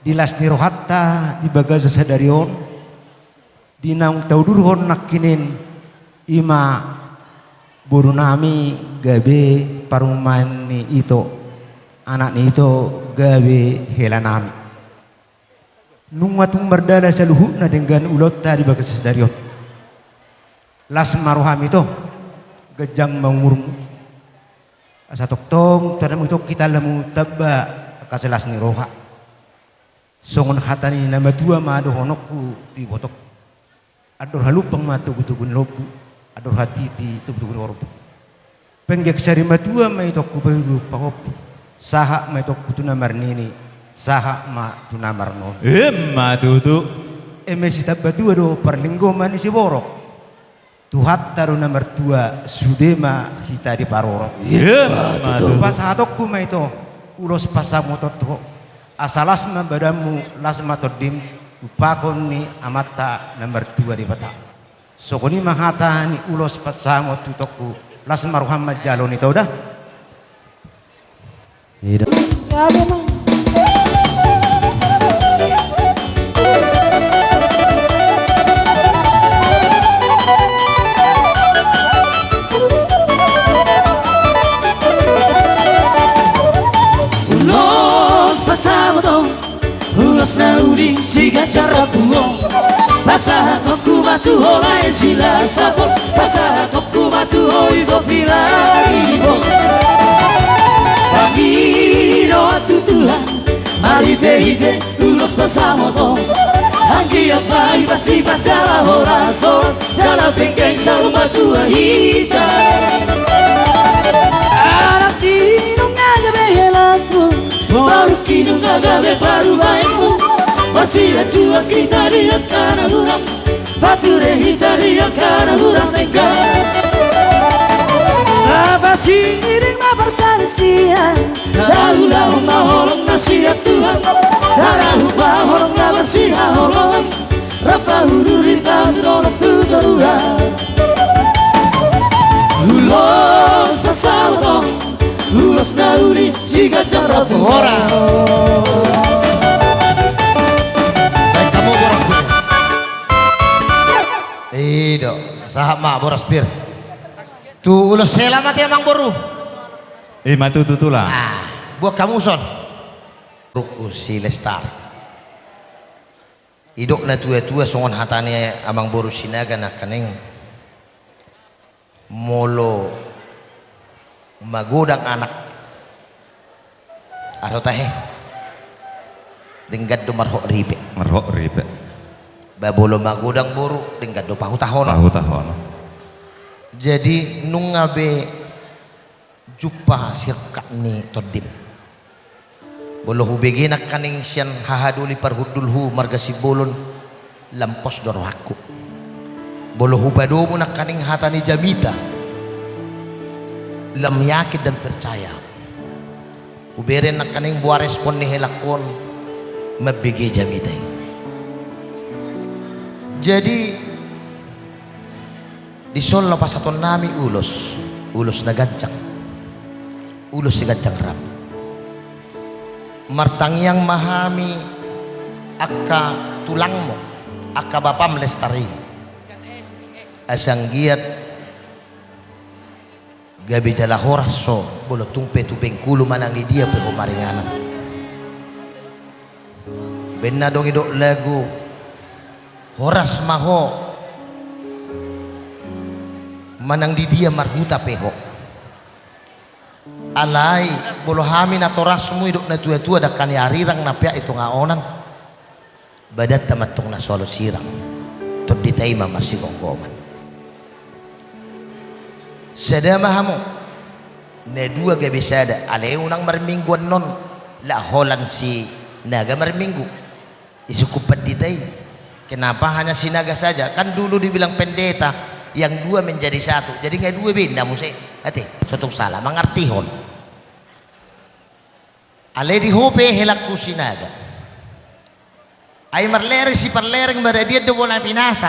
Di las ni rohanta di bagasan sadari on, di naung taudurhon nangkining, ima boru nami gabe parumaen ni ito, anak ni ito gabe hela nami. Nunga tung mardalan saluhutna denggan ulaonta di bagasan sadari on. Las ma roham ito, ganjang ma umurmu. Asa tongtong, tu anamu ito, hita lamu tamba angka las ni roha. Songon hata ni na matua ma dohononku tu ibotongku. Andor halumpang ma togutogu ni lombu, andor hatiti togutogu ni horbo. Penggeng sari matua ma itongku pahompu pahompu. Sahat ma itongku tu na marnini, sahat ma tu na marnono. Ima tutu. Eme sitamba tua do parlinggoman ni siborok. Tuhanta do na martua, sude ma hita diparorot. Ima tutu. Pasahatonku ma ito ulos pansamotan tu ho. Asa las ma badanmu, las ma tondim, tu pakon ni Amanta na martua Debata. Songon i ma hata ni ulos pansamot tu itongku, las ma roham manjalo ni toda. Ida. Ulos pansamotan, ulos na uli siganjar rambu on. Pasahatonku ma tu ho lae Silasapol, pasahatonku ma tu ho ito Pilaribon. Pangi Ia bai basi basi ala horas on, jala penggeng saur matua hita. Anak tinung gabe helakku, boru tinung gabe parumaenku. Basi atua hita di angka na hurang, pature hita di angka na hurang denggan. Basi denggan ma parsalisian, taulahon ma holong na sian Tuhan, tarahum ma holong na marsihaholongan. Rap ma udur hita tu dolok tu toruan. Ulos pasahaton, ulos na uli siganjang rap tu horas. Baik, hamu boras pir. I do, sahat ma boras pir. Tu ulos hela ma ate amang boru. I ma tutu tulang. Ah, buat hamu son. Rungku si Lestari. Didok na tua-tua songon hata ni amang boru Sinaga nangkaning, molo magodang anak, aha do tahe, denggan do marhok ripek. Marhok ripek. Ba molo magodang boru, denggan do pahutahonon. Pahutahonon. Jadi nunga be jumpa sirkap ni tondim. Molo hubege nangkaning sian hahadoli parhundulhu marga Simbolon, lam pos do rohangku. Molo hupadomu nangkaning hata ni jamita, lam yakin dan percaya. Hubereng nangkaning boha respon ni helangkon mambege jamita i. Jadi, dison laho pasahatonnami ulos, ulos na ganjang, ulos siganjang rap. Martangiang ma hami angka tulangmu, angka bapam Lestari, asa anggiat gabe jala horas ho, molo tung pe tu Bengkulu manang di dia pe ho maringanan. Baen na adong didok lagu, horas ma ho manang di dia marhuta pe ho. Alai molo hami natorasmu, didok na tua-tua, dangka ni arirang na peak di tonga onan, badanta ma antong na so alo sirang, tondita i ma marsigomgoman. Sada ma hamu, na dua gabe sada, alai unang marminggu annon, lak holan Sinaga marminggu. Disungkun pandita i, kenapa hanya Sinaga saja? Kan dulu dibilang pendeta, yang dua menjadi satu. Jadi nga dua be inna muse. Ate, so tung sala mangartihon. Alai di ho pe helangku Sinaga. Ai marlereng siparlereng maradian do bona pinasa.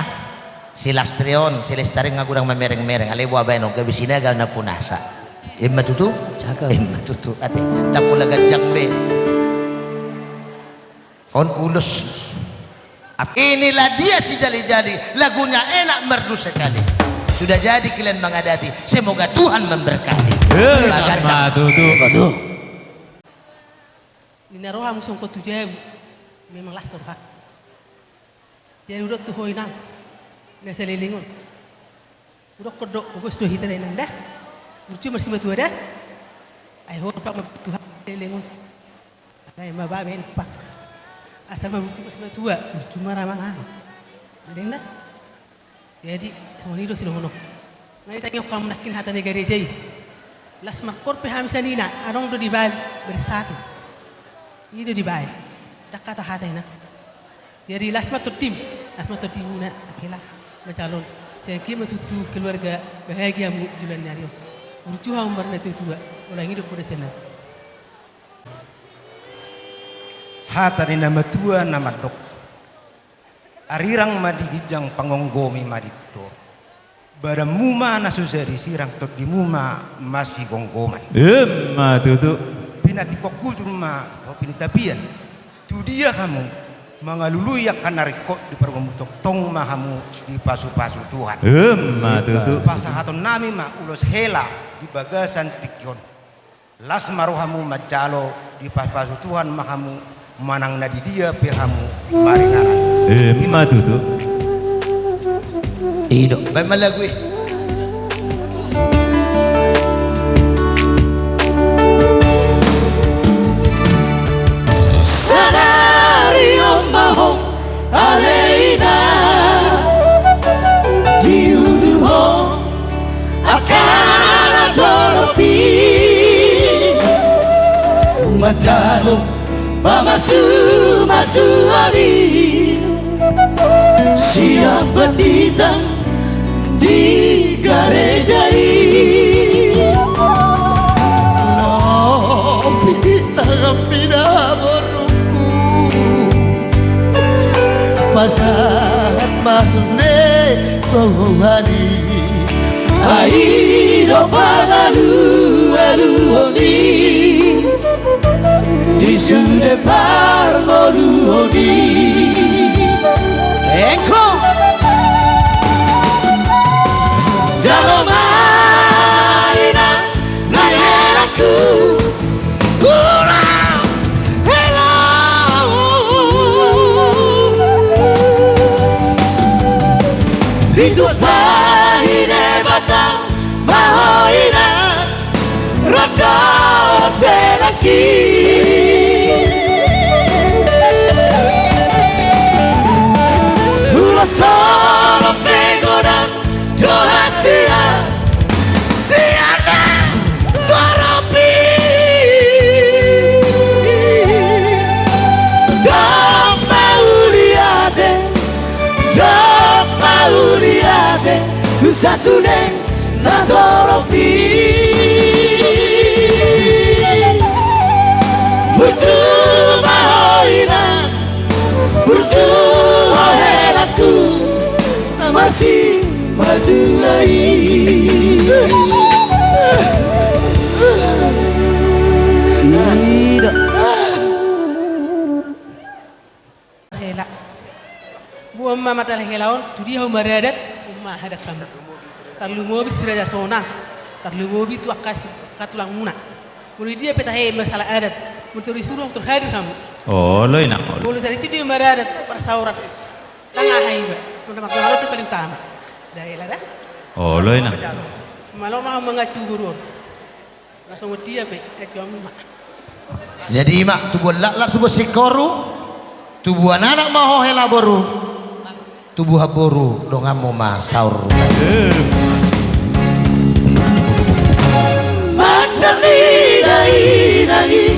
Si Lastri on, si Lestari nga godang mamereng-mereng. Alai boha baenon, gabe Sinaga na punasa. Ima tutu? Cakep. Ima tutu. Ate, ndang pola ganjang be. On ulos. Inilah dia si jali-jali, lagunya enak merdu sekali. Sudah jadi kalian mengadati, semoga Tuhan memberkati. Eh, baganda. Ima tutu. Waduh. Ninna roha muse ingkon tu jabu, memang las do roha. Jadi hudok tu ho inang, na saleleng on. Hudokkon do, pogos do hita da inang da. Burju ma marsimatua da. Ai ho rupa ma Tuhan saleleng on. Alai ma ba baen pa. Asal ma burju marsimatua, burju ma ra mangan. Adong da. Jadi songon i do sidohononku. Nga ditangihon hamu nangkin hata ni gareja i. Las markoor pe hami sanina, adong do dibaen bersatu. I do dibaen. Ndang hata-hata inna. Jadi las ma tondim, las ma tondimuna, angka hela, manjalo. Sai anggiat ma tutu keluarga bahagia hamu joloan ni ari on. Burju hamu marnatua-tua, holan i do poda sian au. Hata ni na matua na mandok, arirang ma di ginjang, pangonggomi ma di tor. Badanmu ma na so jadi sirang, tondimu ma masigomgoman. Ima tutu. Pinantikhon hujur ma dohot pinantapian. Tu dia hamu mangalului angka na ringkot di parngolumu, tongtong ma hamu dipasu-pasu Tuhan. Ima tutu. Pasahatonnami ma ulos hela di bagasan tingki on. Las ma rohamu manjalo, dipasu-pasu Tuhan ma hamu, manang na di dia pe hamu maringanan. Ima tutu. I do, baen ma lagu i. Sadari on ma ho, ale i Manjalo pamasu-masuon i sian pandita di gareja i. Lobi tangan mida borungku, pasahat ma sude Tuhan i. Ai do pangalualuon i di sude parngoluon i. Engkon jalo ma inang na helangku. Ula hela. Ditumpahi Debata ma ho inang, ro dohot helangki. Ulos holong pe godang do hasian sian na torop i. Ndang mauliate, ndang mauliate tu sasude na torop i. Burju ma ho inang, burju ho helangku, na marsimatua i. Ida. Hela. Boan ma mandalani hela on, tu dia ho maradat, on ma adat hamu. Tarlumobi si Raja Sonang, tarlumobi tu angka si, angka tulangmuna. Molo di dia pe tahe masalah adat, molo tor disuru tor hadir hamu. Olo inang, olo. Molo sarici dia maradat, parsaoran. Tangahai iba, molo marsaoran tu paling utama. Da hela da. Olo inang. Malo ma mangacu guru on. Langsung dia pe, eh, cuma. Jadi ima, tubuan laklak, tubuan singkoru, tubuan anak ma ho hela boru, tubuan boru donganmu ma saur. Mandar ni dainang i,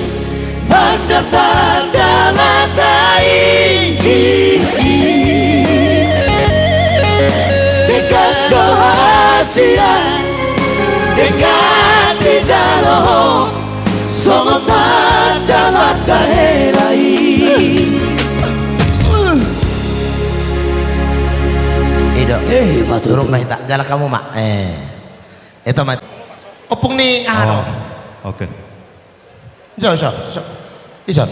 mandar tanda mata i. Denggan do hasian, denggan dijalo ho, songon tanda mandar hela i. Ido. Eh, patut. Turun ma hita, jalan hamu ma. Eh. Ito ma. Ompung ni aha do? Oh, oke. Ison, ison, ison. Ison.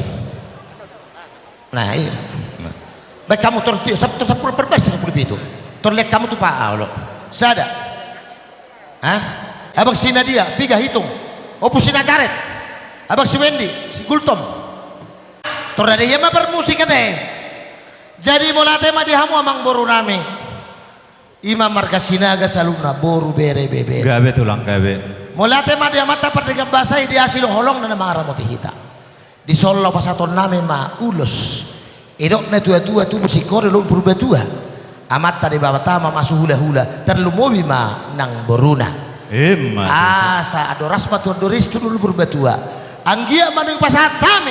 Nah, iya. Nah. Baen hamu tor, tor sampulu, tor sampulu parbaen, sampulu pitu. Tor lehon hamu tu pa, ah, olo. Sada. Hah? Abang si Nadia, piga, hitung. Ompung si Nazaret. Abang si Wendy, si Gultom. Tor rade ia ma parmusik ate. Jadi mauliate ma di hamu amangboru nami. Ima marga Sinaga saluhutna, boru, bere, bebere. Gabe tulang, gabe. Mauliate ma di amanta Pardenggan Basa i, di asi dohot holongna na mangaramoti hita. Dison laho pasahaton nami ma ulos. Didok na tua-tua, tubu singkoru di lomo Purbatua. Amanta Debata ma mamasu hula-hula, tarlumobi ma nang boruna. Ima tutu. Asa andor ras ma tu andor isi tu lomo Purbatua. Anggiat ma dung i pasahat hami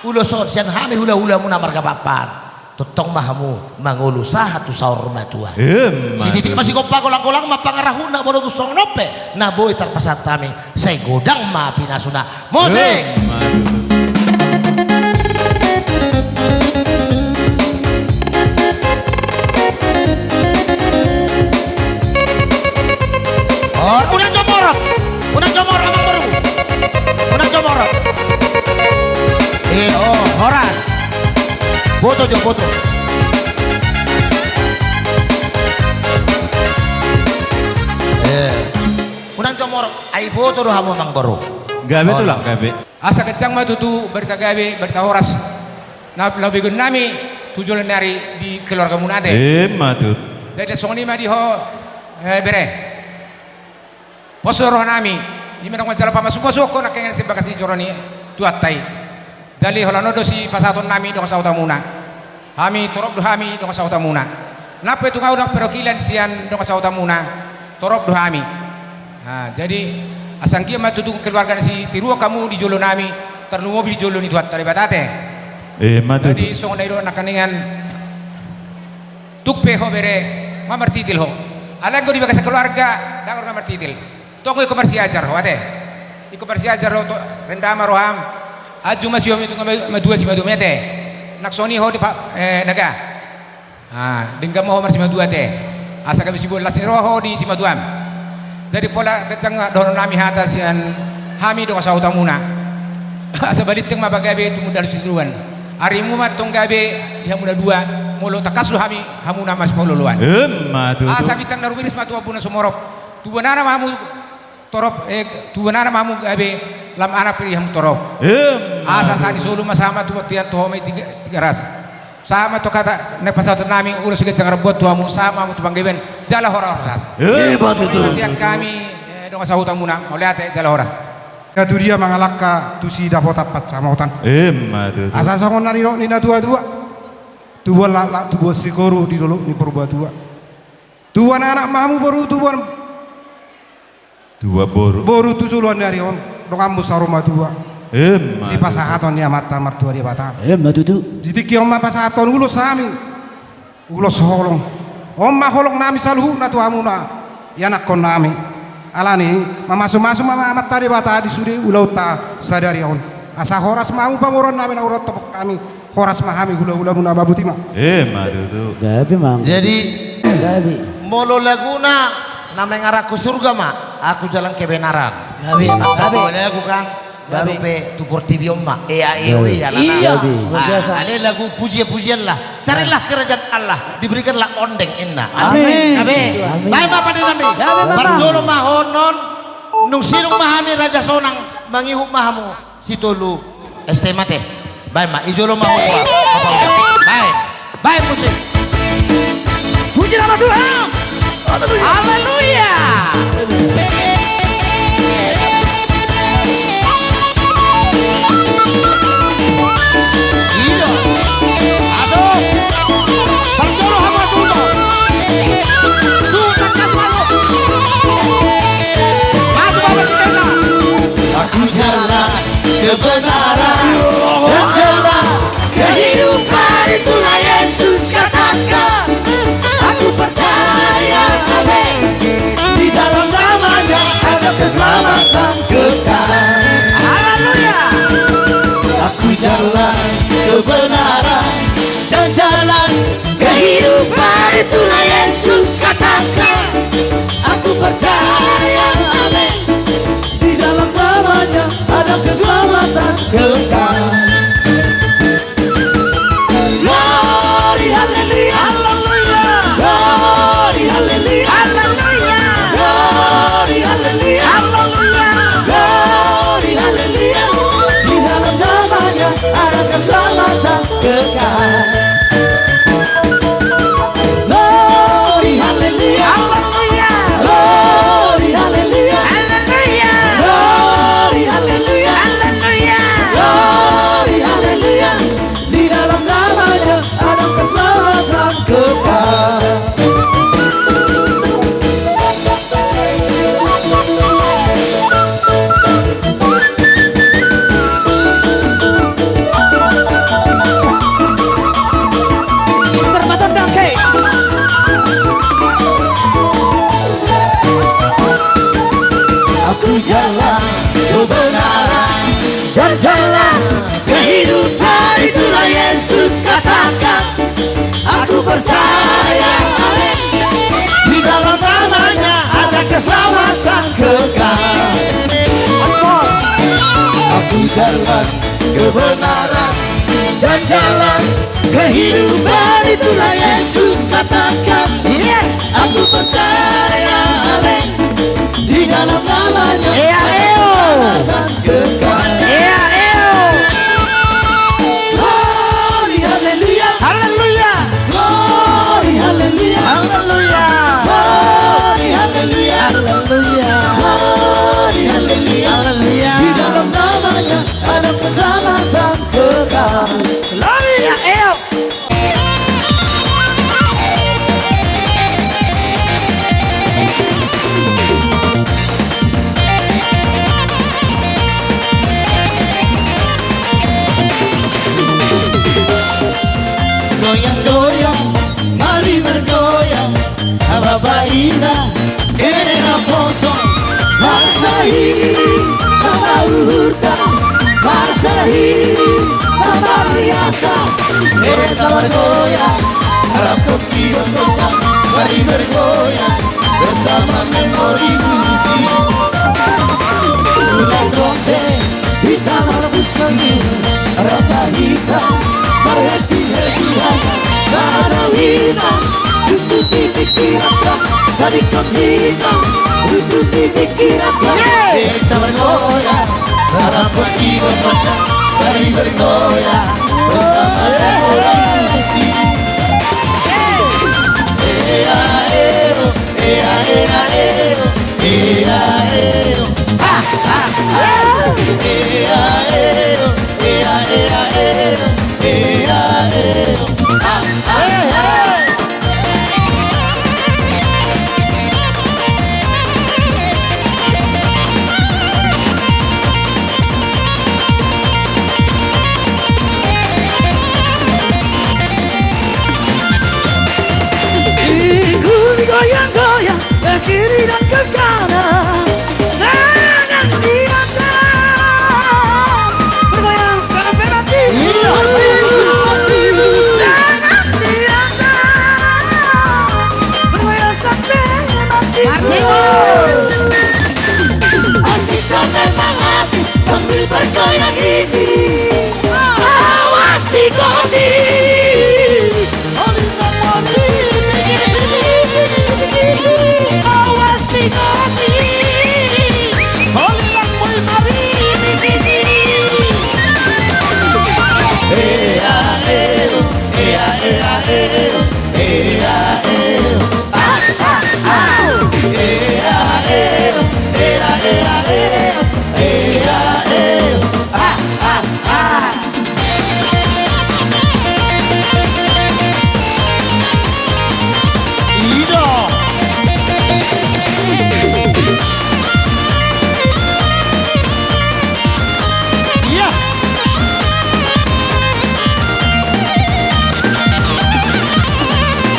ulos on sian hami hula-hulamuna marga Pakpahan. Tongtong ma hamu mangolu sahat tu saur matua. Ima tutu. Sititik ma sigompa, golang-golang ma pangarahutna, molo tung songon on pe na boi tarpasahat hami, sai godang ma pinasuna. Musik. Ima tutu. Hor, unang jomorot. Unang jomorot, amangboru. Unang jomorot. Eh, oh, horas. Boto jo, boto. Eh, unang jomorot. Ai boto do hamu, amangboru. Gabe tulang, gabe. Asa ganjang ma tutu barita gabe, barita horas na laho begeon nami tu joloan ni ari di keluargamuna ate. Ima tutu. Jadi songon i ma di ho, eh, bere. Pos do roha nami, ima na manjalo pamasu-masuon ho nangkiningan sian bagas ni joro ni Tuhanta i. Jadi holan on do sipasahaton nami dongan sahutamuna. Hami torop do hami dongan sahutamuna. Nang pe tung ahu ndang perwakilan sian dongan sahutamuna, torop do hami. Ha, jadi asa anggiat ma tutu keluarga na sitiruon hamu di jolo nami, Tarlumobi di jolo ni Tuhanta Debata, ate. Emma tutu. Jadi songon na nidok nangkaningan, tung pe ho bere, nga martitil ho. Alai anggo di bagasan keluarga, dang ro na martitil. Tong ingkon marsiajar ho, ate. Ingkon marsiajar ho, to, renda ma roham. Anju ma sihomi tu ma-, matua simatuam, ate. Nang songon i ho di pa-, eh, naga. Ah, denggan ma ho marsimatua, ate. Asa gabe siboan las ni roha ho di simatuam. Jadi pola ganjang dohonon nami hata sian hami dongan sahutamuna. Asa balintang ma pagabe tumundalhon sitadoan. Arimu ma tong gabe di hamu na dua, molo tangkas do hami, hamuna masipaolooloan. Emma tutu. Asa bintang na rumiris ma tu ombun na sumorop. Tubuan anak ma hamu torop, eh, tubuan anak ma hamu gabe, lam anak pe di hamu torop. Emma tutu. Asa sahat ni solu ma sahat ma tu bontean, tu ho ma i Tiga-, Tigaras. Sahat ma tu hata na pasahaton nami, ulos siganjang rambuan tu hamu, sahat ma hamu tu panggabean, jala horas-horas. Emma tutu. Sian hami, eh, dongan sahutamuna, mauliate, jala horas. Ia tu dia mangalangka, tu si dapotan pansamotan. Emma tutu. Asa songon na nidok ni natua-tua. Tubuan laklak, tubuan sikoru di dolok ni Purbatua. Tubuan anak ma hamu boru, tubuan Tubuan boru. Boru tu joloan ni ari on, donganmu saur matua. Emma tutu. Sipasahaton ni Amanta Martua Debata. Emma tutu. Di tingki on ma pasahathon ulos hami. Ulos holong. On ma holong nami saluhutna tu hamuna, ianakkon nami. Alani, mamasu-masu ma Amanta Debata di sude ulaonta sadari on. Asa horas ma hamu pamoruon nami na hurang topot hami. Horas ma hami hula-hulamuna, ma boti ma. Emma tutu. Gabe ma. Jadi, gabe. Molo laguna na mengarah ke surga ma, Aku Jalan Kebenaran. Gabe, gabe. Molo lagu kan, gabe. Baru pe tu portibi on ma. Ea, eo, ea, lana. Iya, luar biasa. Ah, ale lagu pujian-pujian lah. Carilah kerajaan Allah, diberikanlah ondeng inna. Amin. Gabe. Amin. Baen ma pande nami. Gabe, Mama. Parjolo ma honon, nunga sinung ma hami Raja Sonang, mangihut ma hamu. Sitolu S T M A te. Baen ma, i jolo ma ho. Baen. Baen musik. Puji nama Tuhan. Haleluya. Haleluya. Iya. Aduh. Parjolo hama tuno. Tuh, tangkas masuk. Masuk, Bapak Sitesa. Aku jalan kebenaran dan jalan kehidupan, itulah Yesus katakan. Aku percaya, amin. Di dalam namanya ada keselamatan kekal. Haleluya. Aku jalan kebenaran dan jalan kehidupan, itulah Yesus katakan. Aku percaya, amin. Di dalam namanya ada keselamatan kekal. Glory, haleluya. Haleluya. Glory, haleluya. Haleluya. Glory, haleluya. Haleluya. Glory, haleluya. Di dalam namanya ada keselamatan kekal. Glory, haleluya. Haleluya. Glory, haleluya. Haleluya. Glory, haleluya. Haleluya. Glory, haleluya. Di dalam namanya ada keselamatan kekal. Aku jalan kebenaran dan jalan kehidupan, itulah Yesus katakan. Aku percaya, amin. Di dalam namanya ada keselamatan kekal. Aku jalan kebenaran dan jalan kehidupan, itulah Yesus katakan. Aku percaya, amin. Di dalam namanya ada keselamatan kekal. Ea, eo. Glory, haleluya. Haleluya. Glory, haleluya. Haleluya. Glory, haleluya. Haleluya. Glory, haleluya. Haleluya. Di dalam namanya ada keselamatan kekal. Glory, ea, eo. Marsalahi ma uhurta, marsalahi ma parianta. Enda margoyang, rap tongkironta, mari bergoyang bersama memori musik. Ulang ronde, hita marpusoni, rap hita marhappy-happy-an. Danau hita, susu di pikiranta, tadingkot hita, lucu di pikiranta. Hita bergoyang, rap tongkironta, mari bergoyang bersama memori musik. Ea, ea, ea, ea, ea, ea, ea. Goyang-goyang, ke kiri dan ke kanan. Tangan di atas. Bergoyang sampai mati. Tangan di atas. Bergoyang sampai mati. Asik dan memang asik sambil bergoyang ini. Awas di kopi.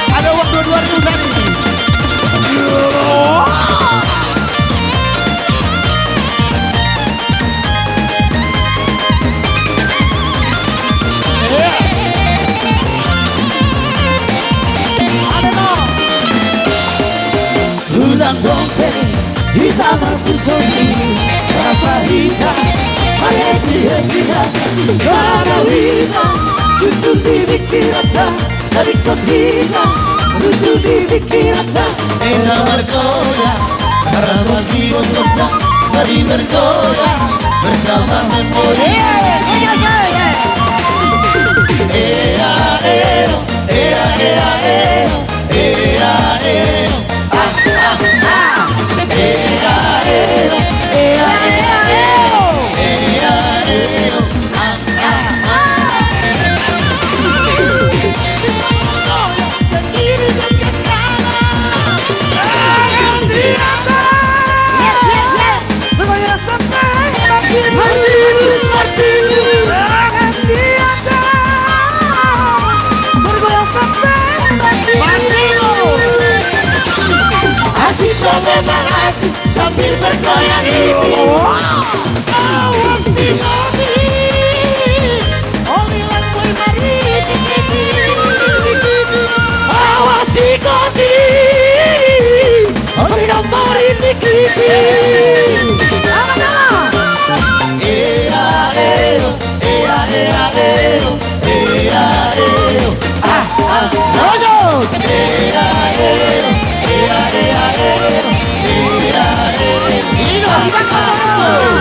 Ada waktu dua ribu satu. Ulang ronde, hita marpusoni, rap hita marhappy-happy-an. Danau hita, susu di pikiranta, tadingkot hita, lucu di pikiranta. Enda margoyang, rap tongkironta, mari bergoyang bersama memori. Ea, ea, ea, ea. Asik, memang asik sambil bergoyang ini. Awas di kopi. Awas di kopi. Oli dan mari di kopi. Sama-sama. Ea, ea, ea, ea, ea. Ea, ea, ea. Ah, ah, ah. Ea, ea, ea. Ea, ea, ea. Ea, ea, ea.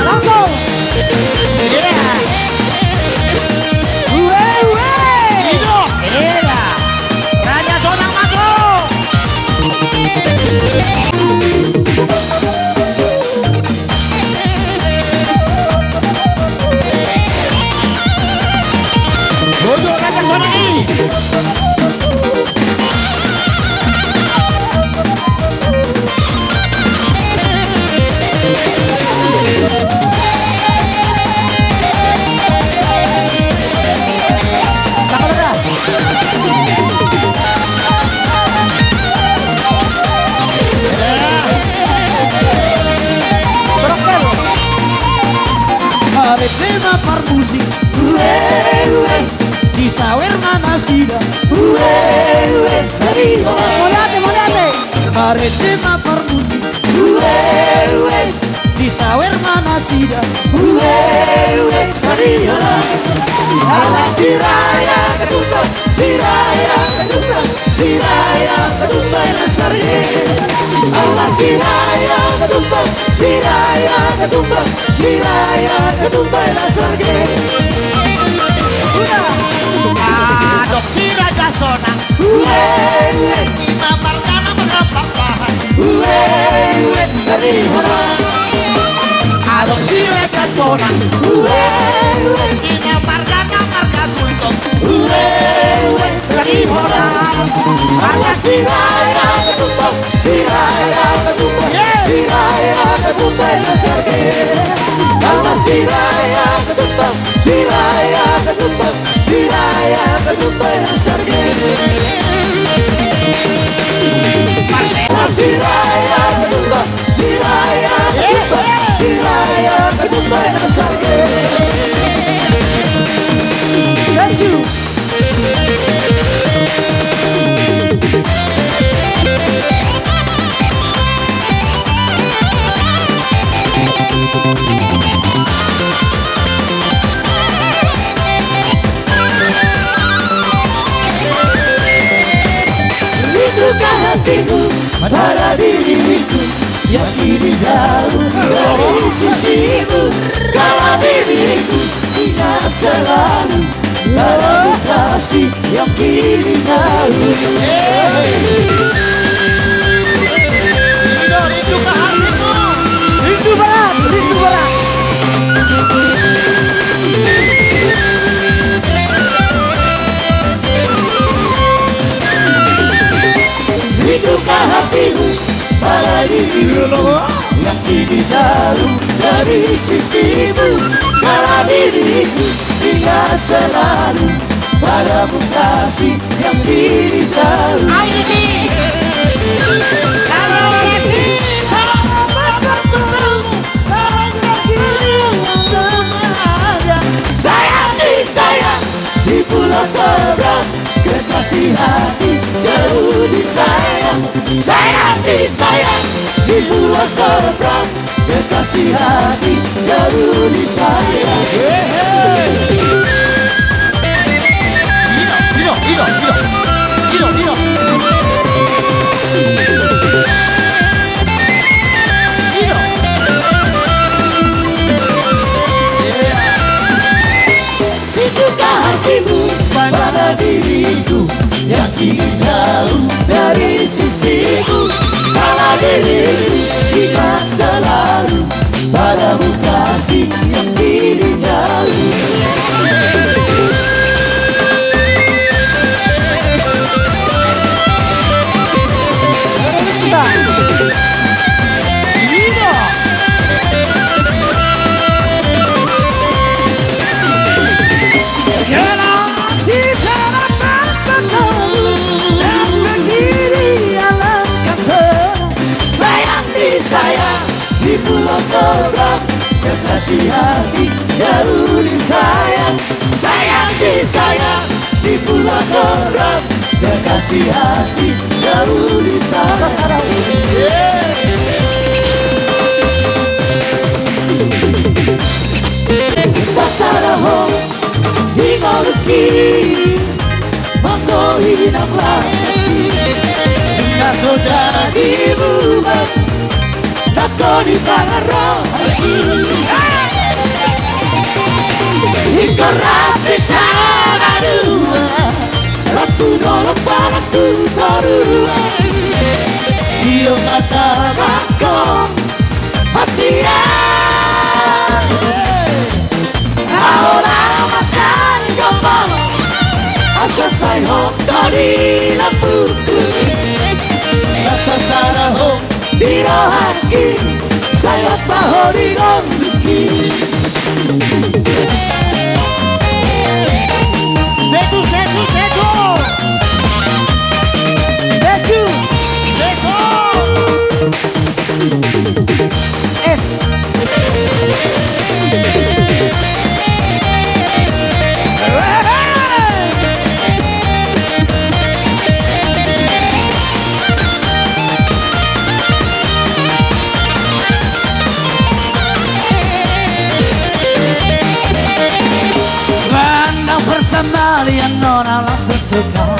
Langsung. Iya. Ue, ue. Iya. Raja Sonang masuk. Bodo Raja Sonang i. ma parmusik, ue, ue. Disawer ma nasida, ue, ue. Sari holan. Mauliate, mauliate. Marende ma parmusik, ue, ue. Disawer ma nasida, ue, ue. Sari holan. Ala Siraja Ketupat, Siraja Ketupat, Siraja Ketupat na sarge. Ala Siraja Ketupat, Siraja Ketupat, Siraja Ketupat na sarge. Adong si Raja Sonang, ue, ue. Ima margana marga Parbahan, ue, ue. Sari holan. Adong si Raja Sonang, ue, ue. Ima margana marga Gultom, ue, ue. Sari holan. Ala Siraja Ketupat, Siraja Ketupat, Siraja Ketupat na sarge. Ala Siraja Ketupat, Siraja Ketupat, Siraja Ketupat na sarge. Ala Siraja Ketupat, Siraja Ketupat, Siraja Ketupat na sarge. Thank you. Rinduka hatiku pada diriku yang kini jauh dari sisimu. Kalau diriku ingat selalu pada kekasih yang kini jauh. Rindu, rindu ka hatiku. Rindu berat, rindu berat. Rindu ka hatimu pada diriku yang kini jauh dari sisimu. Kalau diriku ingat selalu padamu kasih yang kini jauh. Ayo, Didi. Kalau lagi, salam buat kamu, salam kasih yang berbahagia. Sayang disayang di pulau seberang, kekasih hati jauh disayang. Sayang disayang di pulau seberang, kekasih hati jauh disayang. Hehe. Ino, ino, ino, ino. Ino, ino. Ino. Rinduka hatimu pada diriku yang kini jauh dari sisimu. Kalau diriku ingat selalu padamu kasih yang kini jauh. Sayang disayang di pulau seberang, kekasih hati jauh disayang. Sayang disayang di pulau seberang, kekasih hati jauh disayang. Sasada ho di ngolungki, mangkohi nang lae. Na so jadi buban, nangkon di pangan rohangki. Ingkon rap hita na dua, rap tu dolok, rap tu toruan. Tio hata mangkon, hasian. Ahu laho mancari gombal, asa sai hot do di lambungku. Asa sada ho di rohangki, sai hot ma ho di ngolungki. Setu, setu, setu. Setu. Setu. Es. Nona langsung suka.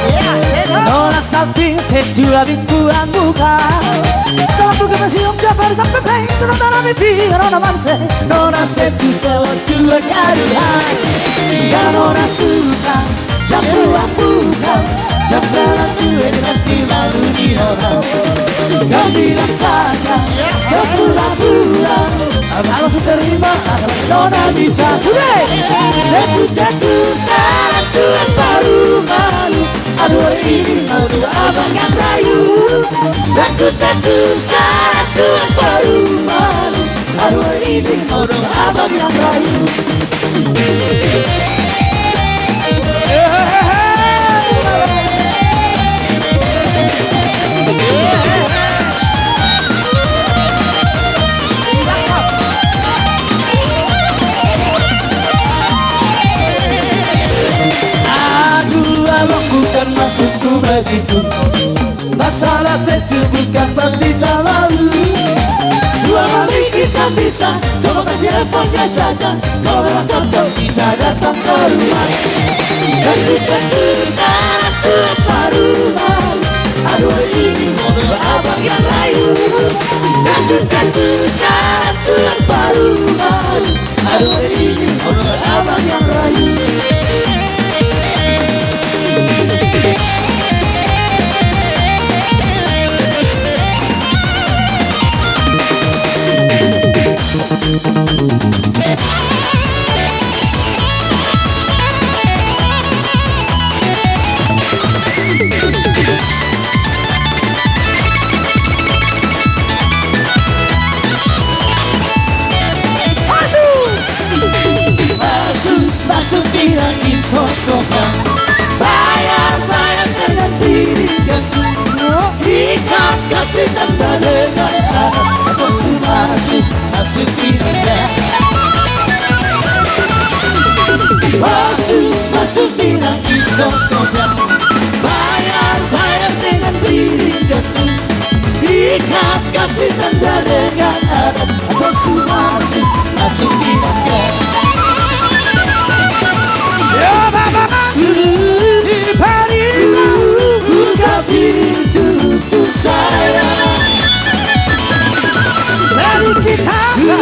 Nona salping setu habis buang muka. Salam buka masih om jabar sampai peng. Nona tanami pi, nona manse. Nona setu telah cuek hari. Nona suka. Jam dua buka. Jam dua cuek nanti malu di orang. Kami rasakan. Jam dua buka. Abang langsung terima. Nona bicara. Sudah. Setu, setu. Salam tuan baru malu. Aduh, ini model abang yang rayu. Tentu, tentu, tentu baru malu. Aduh, ini model abang yang rayu. Aduh, abang, bukan maksudku begitu. Masalah setu bukan berita baru. Dua kali kita bisa, coba kasih handphonenya saja. Kau memang cocok bisa datang ke rumah. Tentu, tentu, tentu baru malu. Aduh, ini model abang yang rayu. Tentu, tentu, tentu baru malu. Aduh, ini model abang yang rayu. Masuk, masuk di nangis sosokan. Bayar, bayar dengan diri gantung. Ikat kasih tanda dengan adat. Masuk, masuk, masuk di nangis. Masuk, masuk di nangis sosokan. Bayar, bayar dengan diri gantung. Ikat kasih tanda dengan adat. Masuk, masuk, masuk di nangis. Ya, Bapak, Bapak. Di pari buka pintu untuk saya. Sedikit harta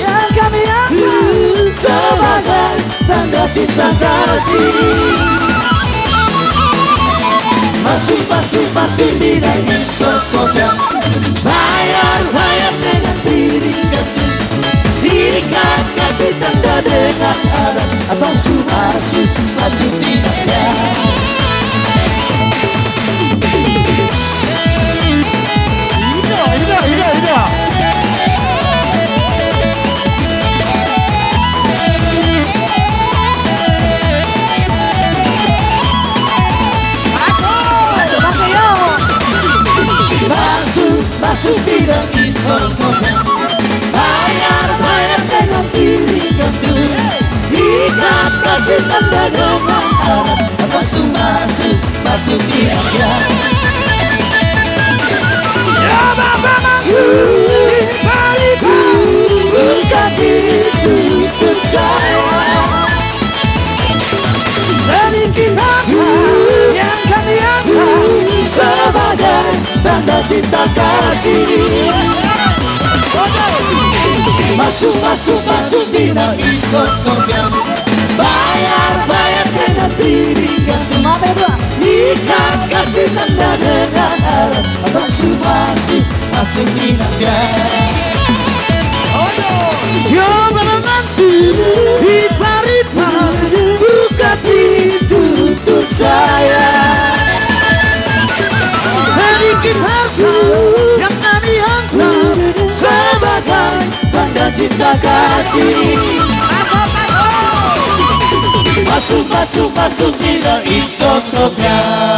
yang kami antar sebagai tanda cinta kasih. Masuk, masuk, masuk di nangis sosokan. Bayar, bayar dengan diri gantung. Ikat kasih tanda dengan adat. Atau suka, suka, suka tidak. Ida, ida, ida, ida. Masuk, masuk di nangis sosokan. Bayar, bayar dengan diri gantung. Ikat kasih tanda dengan adat. Masuk, masuk, masuk di nangis. Ya, Bapak, masuk di pari buka pintu untuk saya. Sedikit harta yang kami antar sebagai tanda cinta kasih. Masuk, masuk, masuk di nangis sosokan. Bayar, bayar dengan diri gantung. Ikat kasih tanda dengan adat. Masuk, masuk, masuk di nangis. Coba menanti di pari buka pintu untuk saya. Sedikit harta yang kami antar sebagai tanda cinta kasih. Masuk, masuk, masuk di nangis sosokan.